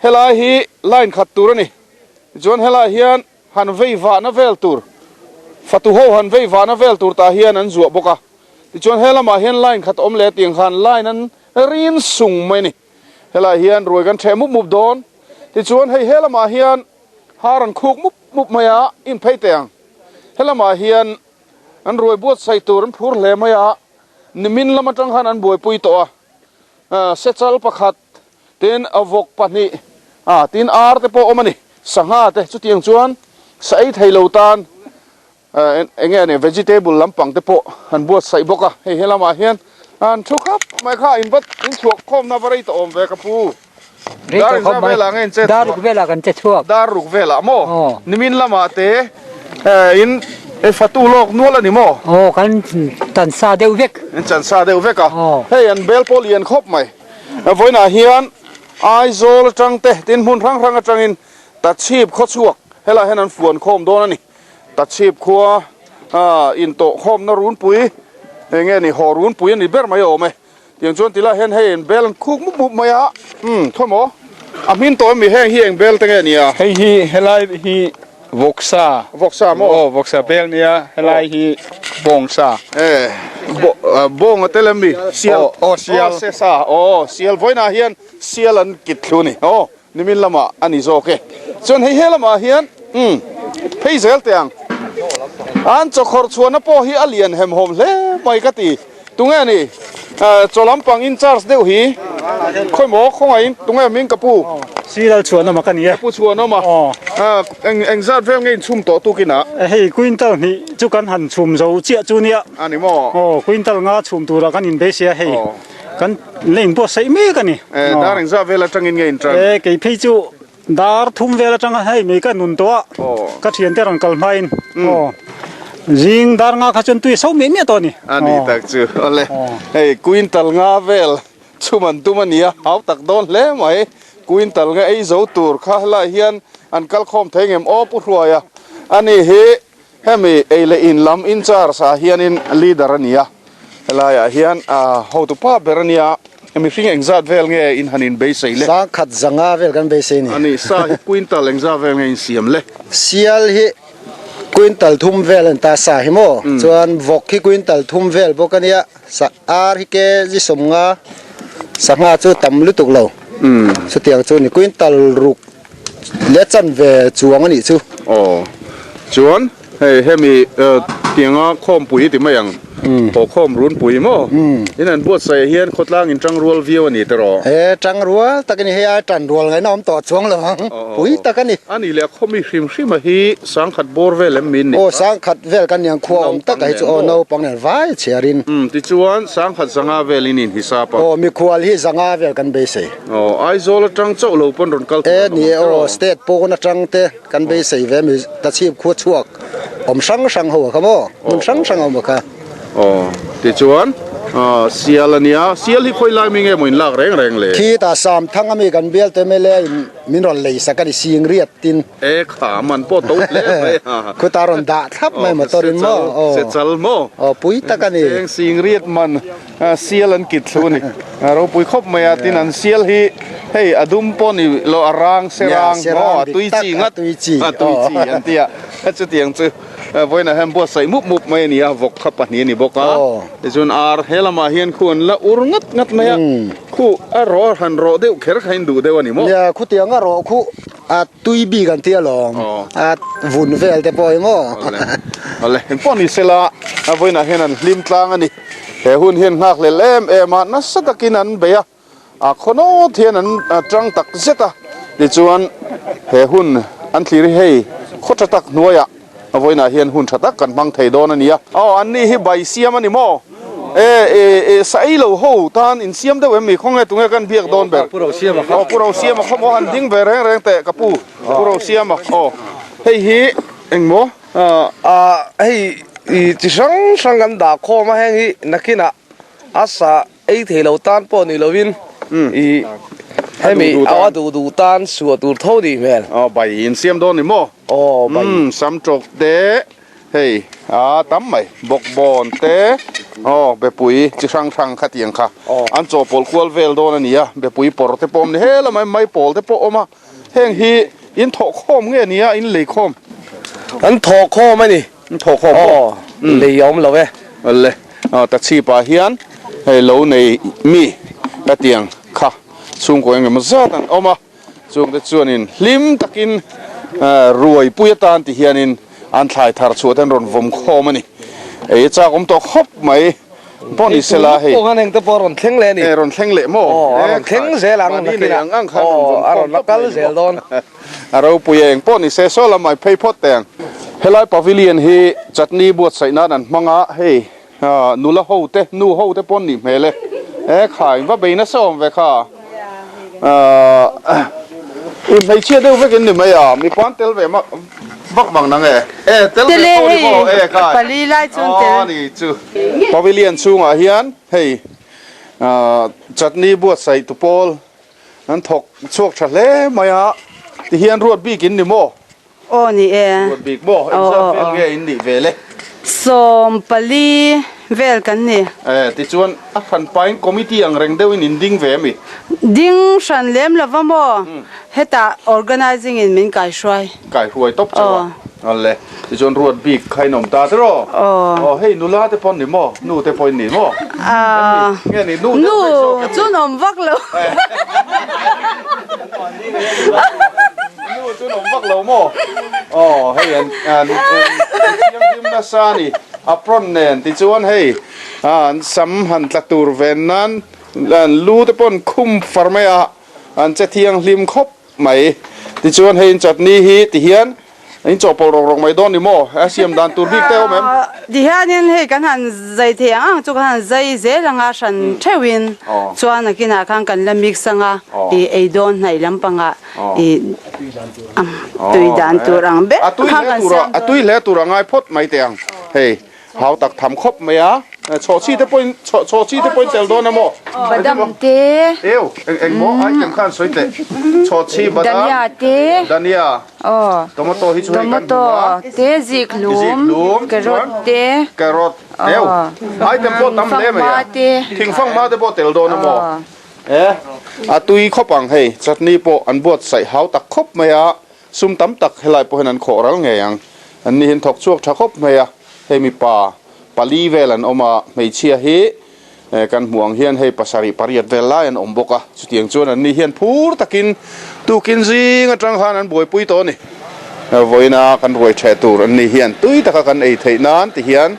helai hi line khat tur a ni. Tichuan helaiah hian han vei vahna vel tur, fatu ho han vei vahna vel tur tah hian an zuah bawk a. Tichuan he lamah hian line khat awm leh tiang khan line an rin sung mai a ni. Helaiah hian ruai kan ṭheh mup mup dawn. Tichuan hei he lamah hian har an khuk mup mup mai a, in phei teh ang. He lamah hian an ruai buatsaih tur an phur hle mai a, nimin lam atang khan an buaipui tawh a. Sechal pakhat, tin vawk pahnih, tin ar te pawh awm a ni, sangha te chutiang chuan sa ei thei lo tan Eng nge a nih vegetable lampang te pawh an buatsaih bawk a, hei helamah hian an thu khap mai kha in va in chhuak khawmna va rei tawh awm ve ka pu. Dar engzah velah nge in che chhuak? Dar ruk velah kan che chhuak. Dar ruk velah maw? Nimin lamah te in fatu lawk nual a ni maw? Aw kan chansa deuh vek. In chansa deuh vek a, hei an bel pawh lian khawp mai. Vawiinah hian Aizawl atang te tin hmun hrang hrang atangin Tachhip khawchhuak helaiah hian an fuan khawm dawn a ni. Tachhip khua intawh khawmna runpui eng nge ni haw runpui a ni ber mai a awm e. Tiang chuan tilai hian hei eng bel an khuk mup mup mai a, umm khaw maw a hmin tawh em mi heng hi eng bel te nge nia? Hei hi helai hi vawksa. Vawksa maw? Aw vawksa bel nia helai hi bawngsa. E bawng a tel em mi? Sial. Aw sial. Aw sesa aw sial vawiinah hian sial an kit thlu a ni aw. Nimin lamah a ni zawk e. Chuan hei he lamah hian umm phei zel teh ang. An chawkhawrh chhuahna pawh hi a lian hemhawm hle mai ka ti. Tunge ni chaw lampang in charge deuh hi khawi maw khawngaihin tunge hming ka pu? Siral chhuanawma ka ni e. Ka pu chhuanawma. Eng eng zat vel nge in chhum tawh tukin ah? Hei quintal hnih chu kan han chhum zo chiah chu nia. A ni maw? Aw quintal nga chhum turah kan inbeisia hei. Kan la inbuatsaih mek a ni. Eh, dar engzah vel atangin nge in tan? Eh, kei phei chu dar thum vel atanga hei mei ka nun tawh a, ka thiante rawn kal hmain. Aw, zing dar nga kha chuan tui a so miah miah tawh a ni. A ni tak chu, awle. Hei quintal nga vel Chhum an tum a nia, hau tak dawn hle mai. Quintal nge ei zo tur kha helaiah hian an kal khawm thei ngem aw Pu Hruaia. Ani hi hemi ei leh in lam in charge ah hianin leader a ni a, helaiah hian hotu pa ber a nia, mihring engzat vel nge in han in beisei le? Sangkhat zanga vel kan beisei ni. A ni, sa hi quintal engzat vel nge in siam le? Sial hi quintal thum vel a ni ta sa hi maw? Chuan vawk hi quintal thum vel bawk a nia. Sa ar hi ke zi sawmnga sangha chu tam lutuk lo chutiang chu ni quintal ruk leh chanve chuang a nih chu. Aw chuan hei hemi tianga khawmpui ti mai ang haw khawm runpui maw in an buatsaih ah hian khawtlang in tangrual viau a ni tiraw? E tangrual tak a ni hei a tanrual ngaihna awm tawh chuang lo ang pui tak a ni. A nih leh a khawmi hrim hrim a hi sangkhat bawr vel em min ni kha? Aw sangkhat vel kan niang khua awm tak a hi chu aw naupang nen vai chhiar in. Umm tichuan sangkhat zanga vel in inhisap a. Aw mikhual hi zanga vel kan beisei. Aw Aizawl atang chauh lo pawn rawn kal tur an awm ang E ni aw state pawn atang te kan beisei ve mi tachhip khua chhuak awm hrang hrang ho a kha maw hmun hrang hrang a awm a kha. Aw tichuan sial a nia sial hi khawi lai mi nge maw in lak reng reng le? Khi ta Samthang ami kan bial te mla in min rawn lei sak a ni sing riat tin. E kha man pawh to hle mai a. Khuta rawn dah thlap mai motor in maw. Aw sechal maw. Aw pui tak a ni. Eng sing riat man sial an kit thlu a ni. Ropui khawp mai a tin an sial hi hei a dum pawh ni lo a rang serang maw a tui chi ngat a tui chi an ti a. Chutiang chu vawiinah hian buatsaih mup mup mai a ni a vawk kha pahnih a ni bawk a. Tichuan ar he lamah hian khu an la ur ngat ngat mai a. Khu a rawh a hran rawh deuh kher kha in duh deuh a ni maw. Nia khutiang a rawh khu A tui bik an ti alawm, a vun vel te pawh hi maw. Awle, engpawh ni sela a vawiinah hian an hlim tlang a ni. He hun hian nghak hlel em em a, nasa takin an bei a, a khawnawt hian an tang tak zet a. Tichuan he hun an thlir hi hei khaw tha tak hnuaiah A vawiinah hian hun tha tak kan hmang thei dawn a nia. Aw, an ni hi bai siam a ni maw? E, e, e, sa ei lo ho tan in siam deuh em mi? Khawnge tunge kan biak dawn ber? Pu Rosiama kha. Aw, Pu Rosiama khaw maw han ding ve reng reng teh ka pu. Pu Rosiama, aw. Hei hi eng maw? Ah, hei i chi hrang hrang kan dah khawm a, heng hi nakinah a sa ei thei lo tan pawh ni lovin i hemi a duh duh tan suah tur tho nih hmel. Aw bai in siam dawn ni maw? Aw bai. Umm sam tawk te hei a tam mai bawkbawn te aw bepui chi hrang hrang kha tiang kha an chawhpawlh kual vel dawn a ni a bepui pawr te pawh awm ni he lamah hian maipawl te pawh awm a heng hi in thawh khawm nge ni a in lei khawm? An thawh khawm a ni. An thawh khawm pawh? Aw lei a awm lo e. Awle aw tachhip ah hian hei lo nei mi ka tiang kha chhungkaw engemaw zat an awm a chungte chuanin hlim takin ruai pui atan ti hianin an thlai thar chhuah te an rawn vawm khawm a ni. Ei a chak awm tawh khawp mai pawh ni sela hei. Kawng an engte pawh a rawn thleng leh a ni. E rawn thleng leh maw? Aw a rawn thleng zel ang nakinah. Ang ang khan rawn vawm khawm a rawn la kal zel dawn. A ropui eng pawh ni se saw lamah i phei phawt teh ang. Helai pavilion hi chutney buatsaih nan an hmang a, hei nula ho te, nu ho te pawh an nih hmel e. E khai, va bei nasa awm ve kha. I hmeichhia deuh vek in ni mai a, mipa an tel ve vak vang nang e. E tel ve tawh ni maw e khai. Pali lai chuan tel. Aw ni chu. Pavilion chhungah hian hei chutney buatsaih tu pawl An thawk chhuak tha hle mai a, tihian ruat bik in ni maw? Aw ni e. Ruat bik maw? Engzat vel nge in nih ve le? 14 vel kan ni. E, tichuan a hran pain committee ang reng deuhin in ding ve ami? Ding hran lem lova maw? Hetah organizing in min kaihruai. Kaihruai tawp chauh a. Awle, tichuan ruat bik kha in awm ta te rawh. Aw hei nula te pawh an ni maw? Nu te pawh in ni maw? Nge ni nu deuh vek zawk em ni? Nu chu an awm vak lo. Nu chu an awm vak lo maw? Aw hei an an thianghlim nasa a ni apron nen tichuan hei an sam han tla tur ven nan an lu te pawh an khum far mai a an che thianghlim khawp. Mai. Tichuan hei in chutney hi tihian in chawhpawlh rawk rawk mai dawn ni maw? A siam dan tur bik te a awm em? Tihianin hei kan han zai thei ang ang chu kan han zai zel anga hran theuhin chuan a kinah khan kan la mix anga ih ei dawn hnaih lampangah ih tui dan tur ang ber khan kan siam dawn. A tui hle tur a ngai phawt mai teh ang. Hei hau tak tham khawp mai a. Chhawhchhi te pawhin chhawhchhi te pawhin tel dawn a maw? Badam te. Eu eng eng maw item khan sawi teh. Chhawhchhi badam. Dania te. Dania. Aw. Tomato hi chu hei kan hmu a. Tomato te ziklum. Ziklum. Carrot te. Carrot. Eu item pawh tam hle mai a. Thingfanghma te. Thingfanghma te pawh tel dawn a maw? E a tui khawp ang hei chutney pawh an buatsaih hau tak khawp mai a. Sum tam tak helai pawh hian an khawh ral ngei ang. An ni hian thawk chhuak tha khawp mai a, hei mipa pali vel an awm a, hmeichhia hi kan hmuh ang hian hei pasarih pariat vel lai an awm bawk a, chutiang chuan an ni hian phur takin tukin zing atang khan an buaipui tawh a ni. Vawiina kan ruai theh tur an ni hian tui taka kan ei theih nan ti hian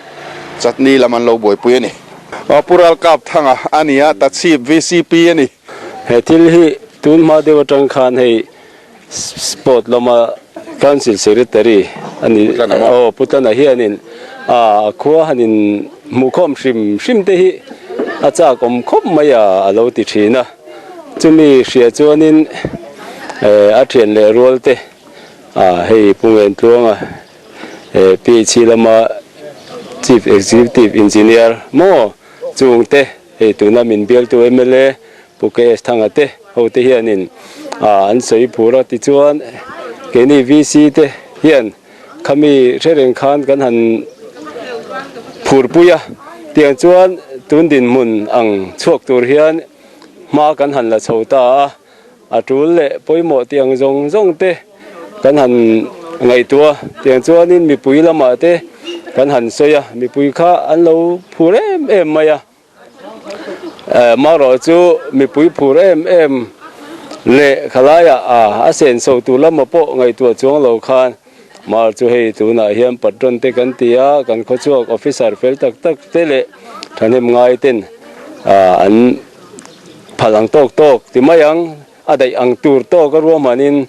chutney lam an lo buaipui a ni. Pu Ralkapthanga a ni a, Tachhip vcp a ni. He thil hi tun hma deuh atang khan hei Sport lama Council Secretary a ni aw Pu Tlana hianin a khua hanin hmuhkhawm hrim hrim te hi a chak awm khawp mai a a lo ti thin a. Chumi hria chuanin a thian leh rual te a hei Pu Ngentluanga PHC lama Chief Executive Engineer maw chung te hei tuna min bialtu mla Pu KS Thanga te ho te hianin an sawi phur a, tichuan keini VC te hian khami hre reng khan kan han phur pui a, tiang chuan tun dinhmun ang chhuak tur hian hma kan han la chho ta a, a tul leh pawimawh tiang zawng zawng te kan han ngaihtuah a, tiang chuanin mipui lamah te kan han sawi a, mipui kha an lo phur em em mai a. Marawh chu mipui phur em em leh khalaiah a senso tur lama pawh ngaihtuah chuang lo khan Mar chu hei tunah hian patron te kan ti a, kan khawchhuak officer fel tak tak te leh thahnem ngai ten an phal ang tawk tawk ti mai ang, a daih ang tur tawk a ruahmanin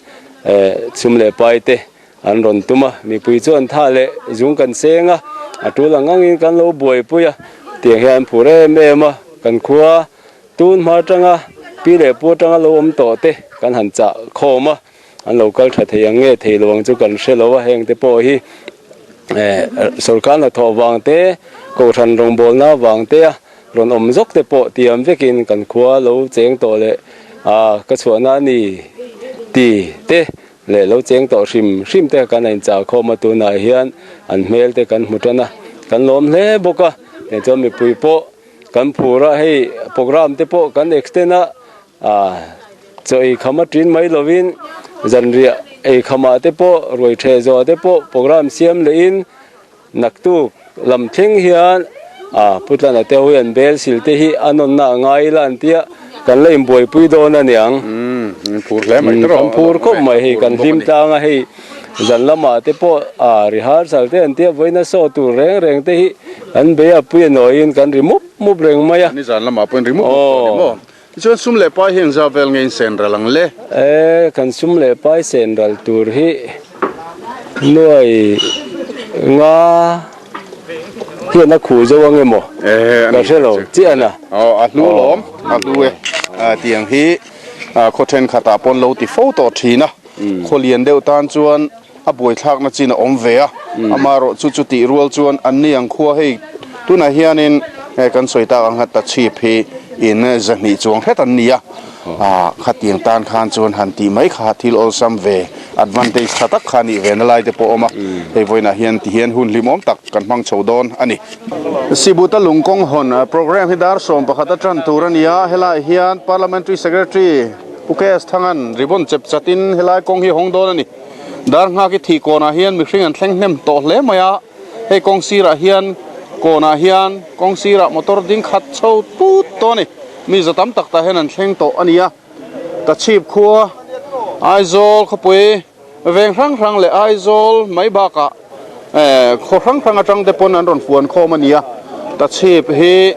chhum leh pai te An rawn tum a, mipui chuan tha leh zung kan seng a, a tul ang angin kan lo buaipui a, tiang hian an phur em em a, kan khua tun hma atanga pi leh pu atanga lo awm tawh te kan han chah khawm a, an lo kal tha thei ang nge thei lo ang chu kan hre lo a, heng te pawh hi eh sorkar hnathawh vang te, kohhran rawngbawlna vang te a rawn awm zawk te pawh tiam vekin kan khua lo cheng tawh leh ah ka chhuahna a ni ti te. Leh lo cheng tawh hrim hrim te kan a inchah khawm a, tunah hian an hmel te kan hmu tan a, kan lawm hle bawk a, tichuan mipui pawh kan phur a, hei programme te pawh kan extend a, ah chaw ei kham a tin mai lovin zanriah ei khamah te pawh ruai theh zawh te pawh programme siam lehin Naktuk lam thleng hian a Pu Tlana te ho hian bel sil te hi a nawnna a ngai ila an tia kan la inbuaipui dawn a niang. Umm phur hle mai tawh. Kan phur khawp mai hei kan hlim tlang a hei zan lamah te pawh a rehearsal te an tia vawiina show tur reng reng te hi kan bei a pui a nawiin kan ri mup mup reng mai a. Ni zan lamah pawhin ri mup mup tawh a ni maw? Tichuan sum leh pai hi engzah vel nge in sen ral ang le? E, kan sum leh pai sen ral tur hi nuai nga hian a khuh zo ang emaw? E, ka hre lo chiah na. Aw, a hlu lawm, a hlu e. Tiang hi khaw thenkhatah pawn lo ti fo tawh thin a, khaw lian deuh tan chuan a buaithlakna chin a awm ve a, amaherawh chu chutih rual chuan an ni ang khua hei tunah hianin kan sawi tak ang kha tachhip hi in zahnih chuang hret an ni a, ah khatiang tan khan chuan han tih mai kha thil awlsam ve advantage tha tak kha nih ve na lai te pawh a awm a, hei vawiinah hian ti hian hun hlimawm tak kan hmang chho dawn a ni. Sibuta lungkawng hawn programme hi dar 11 a tan tur a ni a, helaiah hian Parliamentary Secretary Pu KS Thangan ribbon chep chatin helai kawng hi a hawng dawn a ni. Dar nghak i thih kawnah hian mihring an thleng hnem tawh hle mai a, hei kawng sirah hian kawnah hian kawng sirah motor ding khat chho put tawh a ni. Mi za tam tak tah hian an thleng tawh a ni a. Tachhip khua Aizawl khawpui veng hrang hrang leh Aizawl mai bakah eh khaw hrang hrang atang te pawn an rawn fuan khawm a ni a. Tachhip hi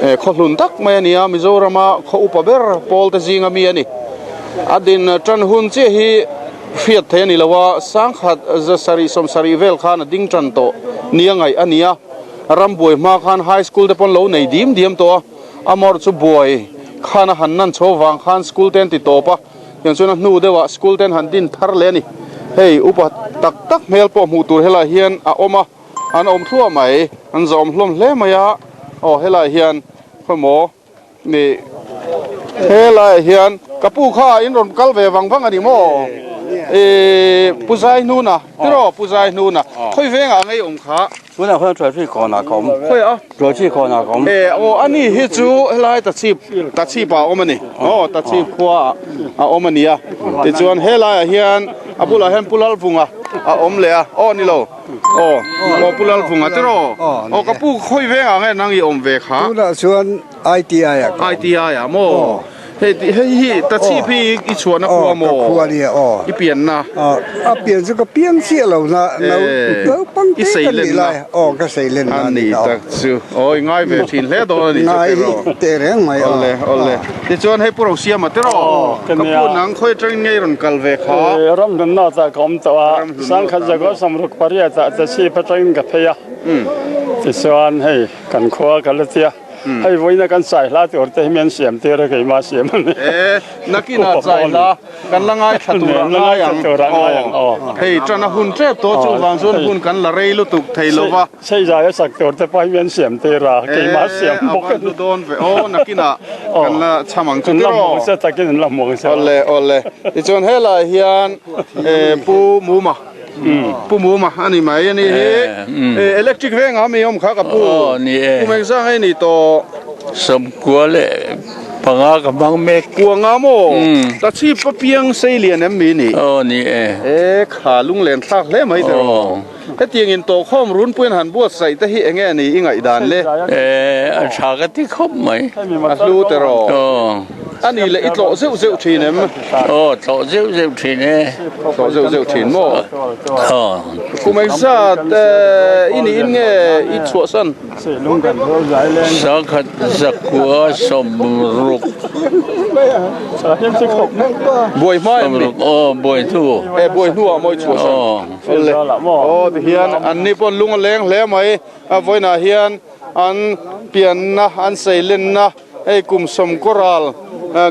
eh khaw hlun tak mai a ni a, Mizorama khaw upa ber pawl te zinga mi a ni. A din tan hun chiah hi hriat theih a ni lo a, sangkhat zasarih sawmsarih vel khan a ding tan tawh nia ngaih a ni a. Rambuai hma khan high school te pawn lo nei dim diam tawh a, a mawrh chu buai khan a han nan chho vang khan school te an ti tawp a, tiang chuan a hnu deuhah school te an han din thar leh a ni. Hei upa tak tak hmel pawh hmuh tur helaiah hian a awm a, an awm thluah mai, an zawm hlawm hle mai a. Aw helaiah hian khawmaw nih helaiah hian ka pu kha in rawn kal ve vang vang a ni maw? Ih Pu Zaihnuna tiraw Pu Zaihnuna khawi vengah ngei awm kha? Tunah khuan Tuaihri kawnah ka awm. Khawi a? Tuaihri kawnah ka awm. E aw ani hi chu helai Tachhip Tachhip ah a awm a ni. Aw Tachhip khua ah a awm a nia. Tichuan helaiah hian a bulah hian Pu Lalvunga a awm leh a. Aw ni lo. Aw aw Pu Lalvunga tiraw? Aw ka pu khawi vengah nge nang i awm ve kha? Tunah chuan ITI ah ka awm. ITI ah maw? Hei hei hi Tachhip hi i chhuahna khua maw? Aw ka khua nia aw. I pianna? Aw a pian chu ka piang chiah lo na naupang te ka nih lai aw ka sei lenna a ni tak chu aw i ngai ve thin hle dawn a ni chu tiraw? Ngai teh reng mai aw. Awle awle tichuan hei Pu Rosiama tiraw? Ka pu nang khawi atangin ngei rawn kal ve kha? Ramhlun ah ka awm tawh a Sangkhat Zagawr Samruk pariat ah Tachhip atangin ka phei a tichuan hei kan khua ka la tia. Hei vawiina kan chai hla tur te hi mian siam tir a keimah siam a ni. E, nakinah chai hla kan la ngaithla tur a ngai ang. Aw, hei ṭan a hun ṭep tawh chuvang chuan hun kan la rei lutuk thei lo va. Sei zai a sak tur te pawh hi mian siam tir a, keimah siam bawk a ni. E, a van hlu dawn ve. Aw, nakinah kan la cham ang chu tiraw. La hmuh se takin an la hmuh se. Awle, awle. Tichuan helaiah hian Pu Muma. Pu Muma a ni mai a ni hi. Electric vengah mi awm kha ka pu. Kum engzah nge ni tawh? Sawmkua leh panga ka hmang mek. Kua nga maw? Tachhip a piang sei lian em mi ni? Aw ni e. E kha lunglen thlak hle mai teh rawh. Hetiang in tawhkhawm runpuiin han buatsaih te hi enge ni i ngaihdan le? E a tha ka ti khawp mai. A hlu teh rawh. A ni leh i tlawh zeuh zeuh thin em? Aw tlawh zeuh zeuh thin e. Tlawh zeuh zeuh thin maw? Aw. Kum engzat i niin nge i chhuahsan? Sangkhat zakua sawmruk. Buai hma em ni? Aw buai hnu. E buai hnuah maw i chhuahsan? Aw. Aw tihian anni pawh lung a leng hle mai. A vawiinah hian an pianna an seilenna Hei kum sawmkaw ral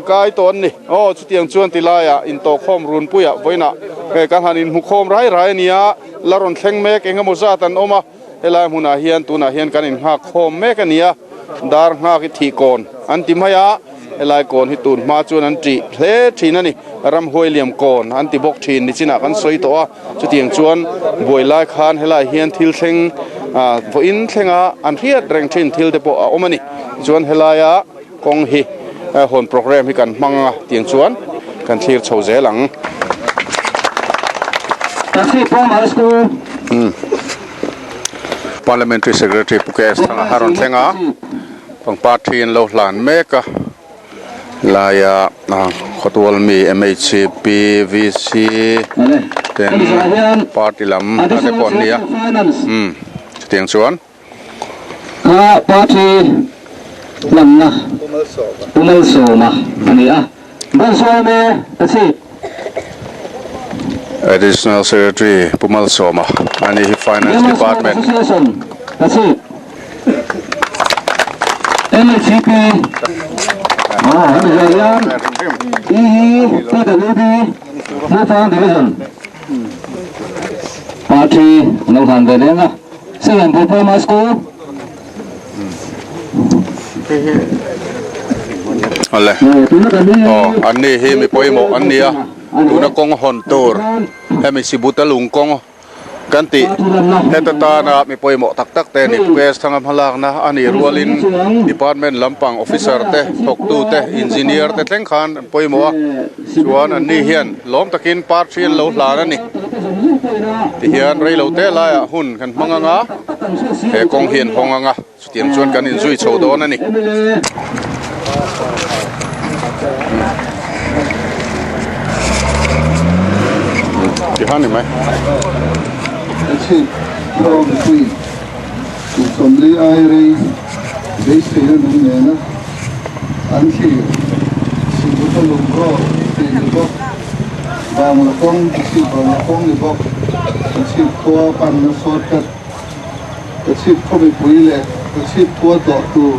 kai tawh an ni. Aw chutiang chuan ti laiah intawhkhawm runpuiah vawiinah hei kan han inhmukhawm rai rai a nia, la rawn thleng mek eng emaw zat an awm a, helai hmunah hian tunah hian kan innghak khawm mek a nia, dar nghak hi thih kawn an ti mai a, helai kawn hi tun hma chuan an tih hle thin a ni, ramhuai liam kawn an ti bawk thin nichinah kan sawi tawh a. Chutiang chuan buai lai khan helai hian thil thleng vawiin thlenga an hriat reng thin thil te pawh a awm a ni. Tichuan helaia kawng hi hawn programme hi kan hmang a, tiang chuan kan thlir chho zel ang. Parliamentary Secretary Pu KS Thanga a rawn thleng a, pangpar thi an lo hlan mek a. Laia khawtual mi MHP, VC ten party lam a te pawh an ni a, umm chutiang chuan. Kha party lamna Pu Malsawma a ni a, Malsawma a chhip. Additional Secretary Pu Malsawma a ni hi Finance Department. Awle aw an ni hi mi pawimawh an ni a tuna kawng hawn tur hemi Sibuta lung kawng kan tih heta tana mi pawimawh tak tak te a ni Pu Thanga hmalakna a nih rualin department lampang officer te thawktu te engineer te thleng khan an pawimawh a chuan an ni hian lawm takin party an lo hlan a ni tihian reilote laiah hun kan hmang anga he kawng hi an hawng anga. Chutiang chuan kan inzui chho dawn a ni. Tihan ni mai. Chhip Rawng Queen kum 40 ai rei beiseina nung nena an thlir Sibuta lung rawk tih ni bawk Bangla kawng chhip Bangla kawng ni bawk chhip khua panna shortcut Ka chhip khaw mipui leh ka chhip khua tlawh tur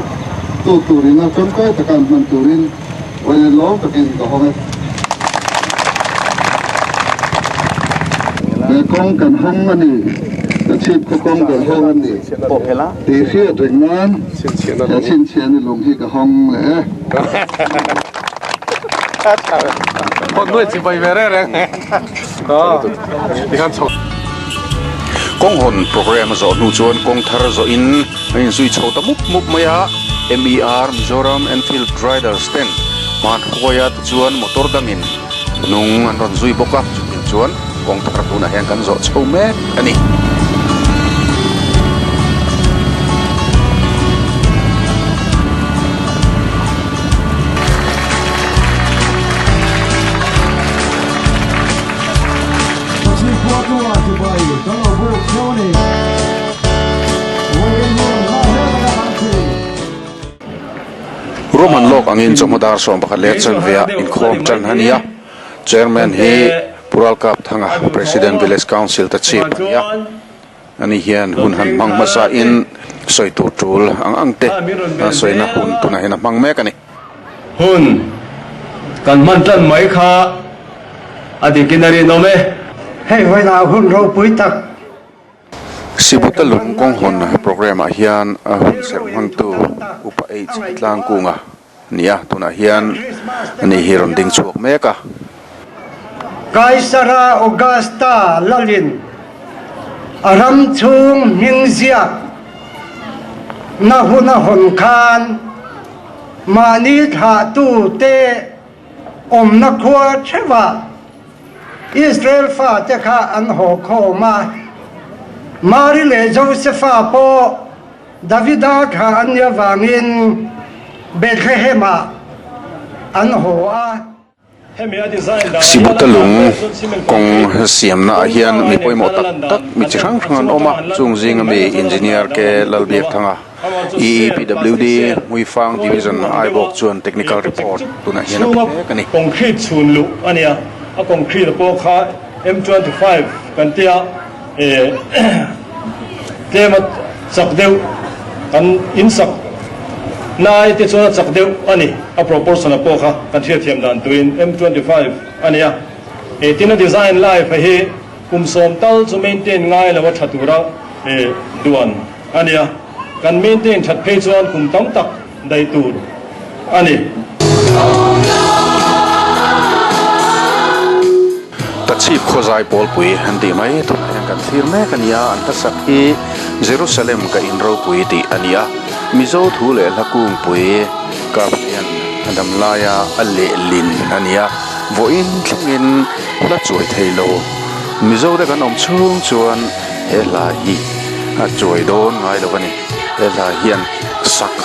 tu turin a tangkai taka an hman turin vawiin lawm takin ka hawng e. He kawng kan hawng a ni. Tachhip khaw kawng ber hawng a ni tih hriat reng nan he chhinchhiahna lung hi ka hawng leh e. Kawng hawn programme a zawh hnu chuan kawng thar zawhin a inzui chho ta mup mup mai a, MER Mizoram Enfield Riders ten hmanhruaia te chuan motor dangin hnung an rawn zui bawk a, chutiang chuan kawng thar tunah hian kan zawh chho mek a ni. Roman lawk angin chawhma dar 11 leh chanve ah inkhawm tan a ni a, Chairman hi Pu Ralkap Thanga, President Village Council ta chief a ni a, ani hian hun han hmang hmasa in sawi tur tul ang ang te sawina hun tunah hian a hmang mek a ni. Hun kan hman tan mai kha a dikin a rinawm e. Hei vawiinah hun ropui tak. Sibuta lung kawnghawn programme ah hian hun serh hmangtu Upa H Tlangkunga ni a, tunah hian ani hi rawn ding chhuak mek a. Kaisara Augusta lalin a ram chhung hming ziak na hun a hawn khan mahni thlahtute awmna khua theuhah Israel fate kha an haw khawm a, Mari leh Josefa pawh Davida thlah an nih avangin Bethlehem-ah an haw a. Sibuta lung kawng siamnaah hian mi pawimawh tak tak mi chi hrang hrang an awm a, chung zinga mi Engineer K Lalbiakthanga, EEPWD, Hmuifang Division Aibawk chuan technical report tunah hian a pe mek a ni. Concrete chhun luh a nia, a concrete pawh kha M25 kan tia tlema chak deuh kan insak nai te chuan a chak deuh a ni, a proportion a pawh kha kan hriatthiam dan turin M25 a nia. Tin a design life hi kum sawm tal chu maintain ngai lo a tha tura duan a nia, kan maintain that phei chuan kum tam tak daih tur a ni. Tachhip khawzai pawlpui an tih mai tunah hian kan thlir mek a nia, an hlasak hi Jerusalem ka in ropui tih a ni a, Mizo thu leh hla kungpui Kavlian a dam laia a lehlin a ni a, vawiin thlengin hla chuai thei lo Mizo te kan awm chhung chuan he hla hi a chuai dawn ngai lo a ni, he hla hian sak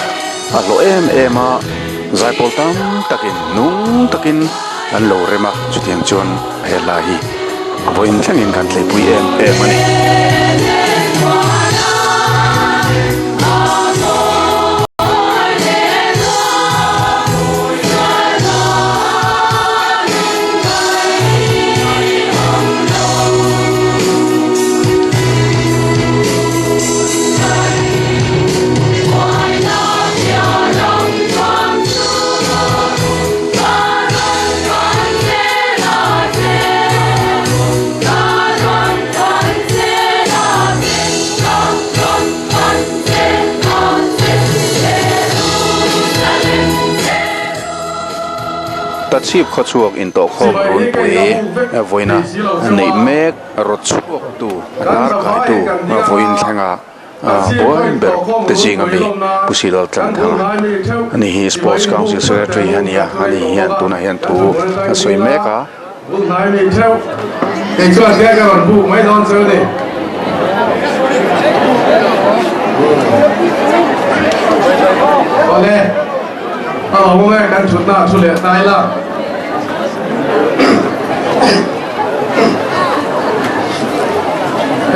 a hlawh em em a, zaipawl tam takin nung takin an lo rem a, chutiang chuan he hla hi vawiin thlengin kan tleipui em em a ni. Tachhip khawchhuak intawhkhawm runpui vawiina neih mek rawt chhuaktu a hnar kaitu vawiin thlenga buai ber te zinga mi Pu Silal Tlanthanga ani hi Sports Council Secretary a ni a, ani hian tunah hian thu a sawi mek a.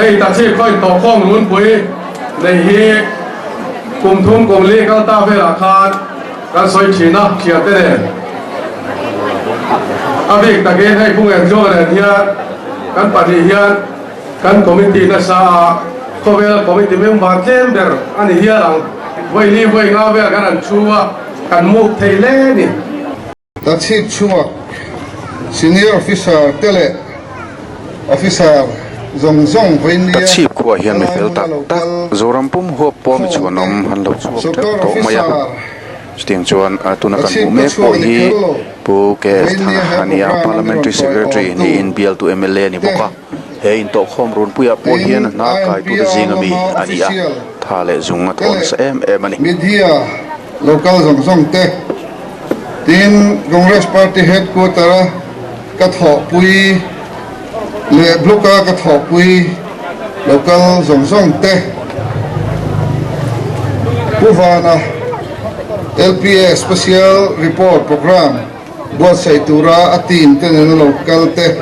Hei ta chi khawi tawh khawm runpui nei hi kum thum kum li kal ta velah khan kan sawi thin a thian te nen a bik takin hei Pu Ngentluanga nen hian kan pahnih hian kan committee nasa a khawvel committee member tlem ber a ni hial ang vawi li vawi nga vel kan han thu a kan muk thei hle a ni. Tachhip chhuak Senior Officer te leh Officer. zawng zawng vawinia Tachhip khuaah hian mi fel tak helai hmuna tak lo kal Zoram pum huap pawh mi khawm te, chhuanawm an lo chhuak teuh sawrkar tawh mai a. officer Chutiang chuan tuna kan Tachhip hmuh mek ka chhuak pawh ni hi kher lo, Pu KS vawinia Thanga he a ni a, programme a mi rawn Parliamentary tawi Secretary awmtu niin bialtu mla a ni te, bawk a. He intawhkhawm runpuiah pawh hian tin hna kaitute INPR zinga mi lama a ni a, official tha leh zung a te thawn leh nasa em em a ni. Media local zawng zawng te, tin Congress Party Headquarter a ka thawhpui leh Block a ka thawhpui local zawng zawng te, Pu Vana LPA Special Report Programme buatsaih tura a team te nena lo kal te,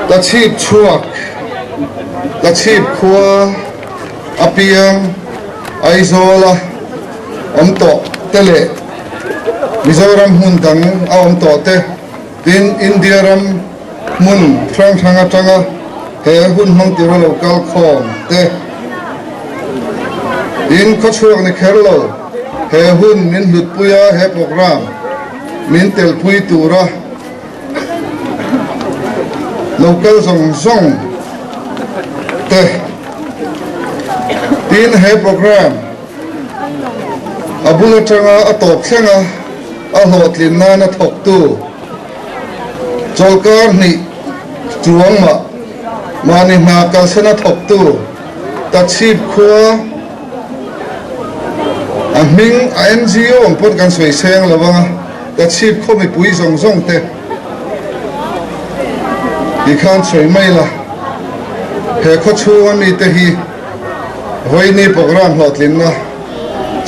ka chhip chhuak, ka chhip khua a piang Aizawl a awm tawh te leh Mizoram hmun dang a awm tawh te, tin India ram hmun hrang hrang atanga he hun hmang tura lo kal khawm te, tin khawchhuak ni kher lo he hun min hlutpui a, he programme min telpui tura lo kal zawng zawng te, tin he programme a bul atanga a tawp thleng a, a hlawhtlin nana thawktu chawlhkar hnih chuang mah mahni hna kalsena thawktu Tachhip khua a hming a NGO ang pawn kan sawi seng lo anga Tachhip khaw mipui zawng zawng te tikhan sawi mai la he khaw chhunga mite hi Vawiini programme hlawhtlinna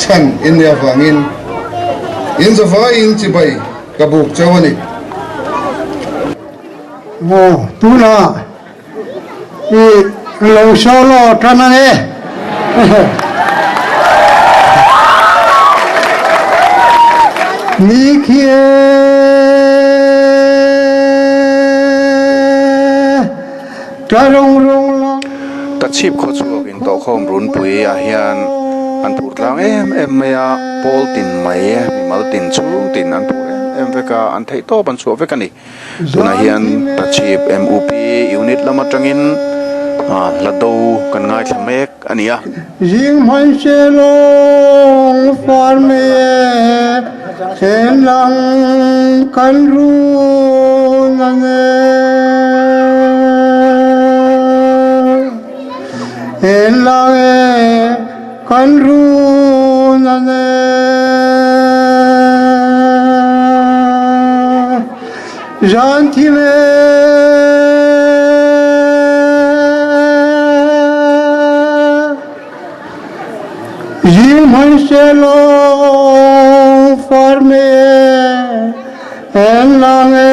chhan in nih avangin in zavaiin chibai ka buk chau a ni. Maw tunah i lo solo tan a ni. Ni khi e ta rung rung lang. Tachhip khawchhuak intawhkhawm runpui ah hian an phur tlang em em mai a, pawl tin mai, mimal tin chhung tin an phur em em vek a, an theih tawp an chhuah vek a ni. Tunah hian Tachhip MUP unit lam atangin hla do kan ngaithla mek a ni a. Zing hman se lawng far mai e, then lang kan run ang e. Then lang e kan run ang e. Zan thim e. Zing hman se lawng far me en lang e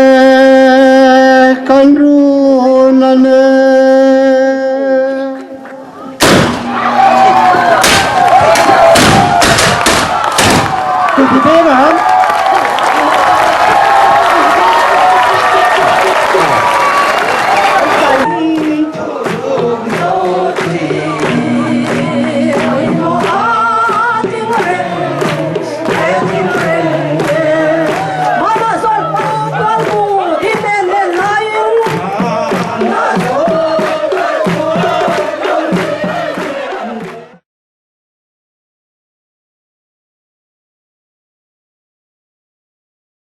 kan run an e.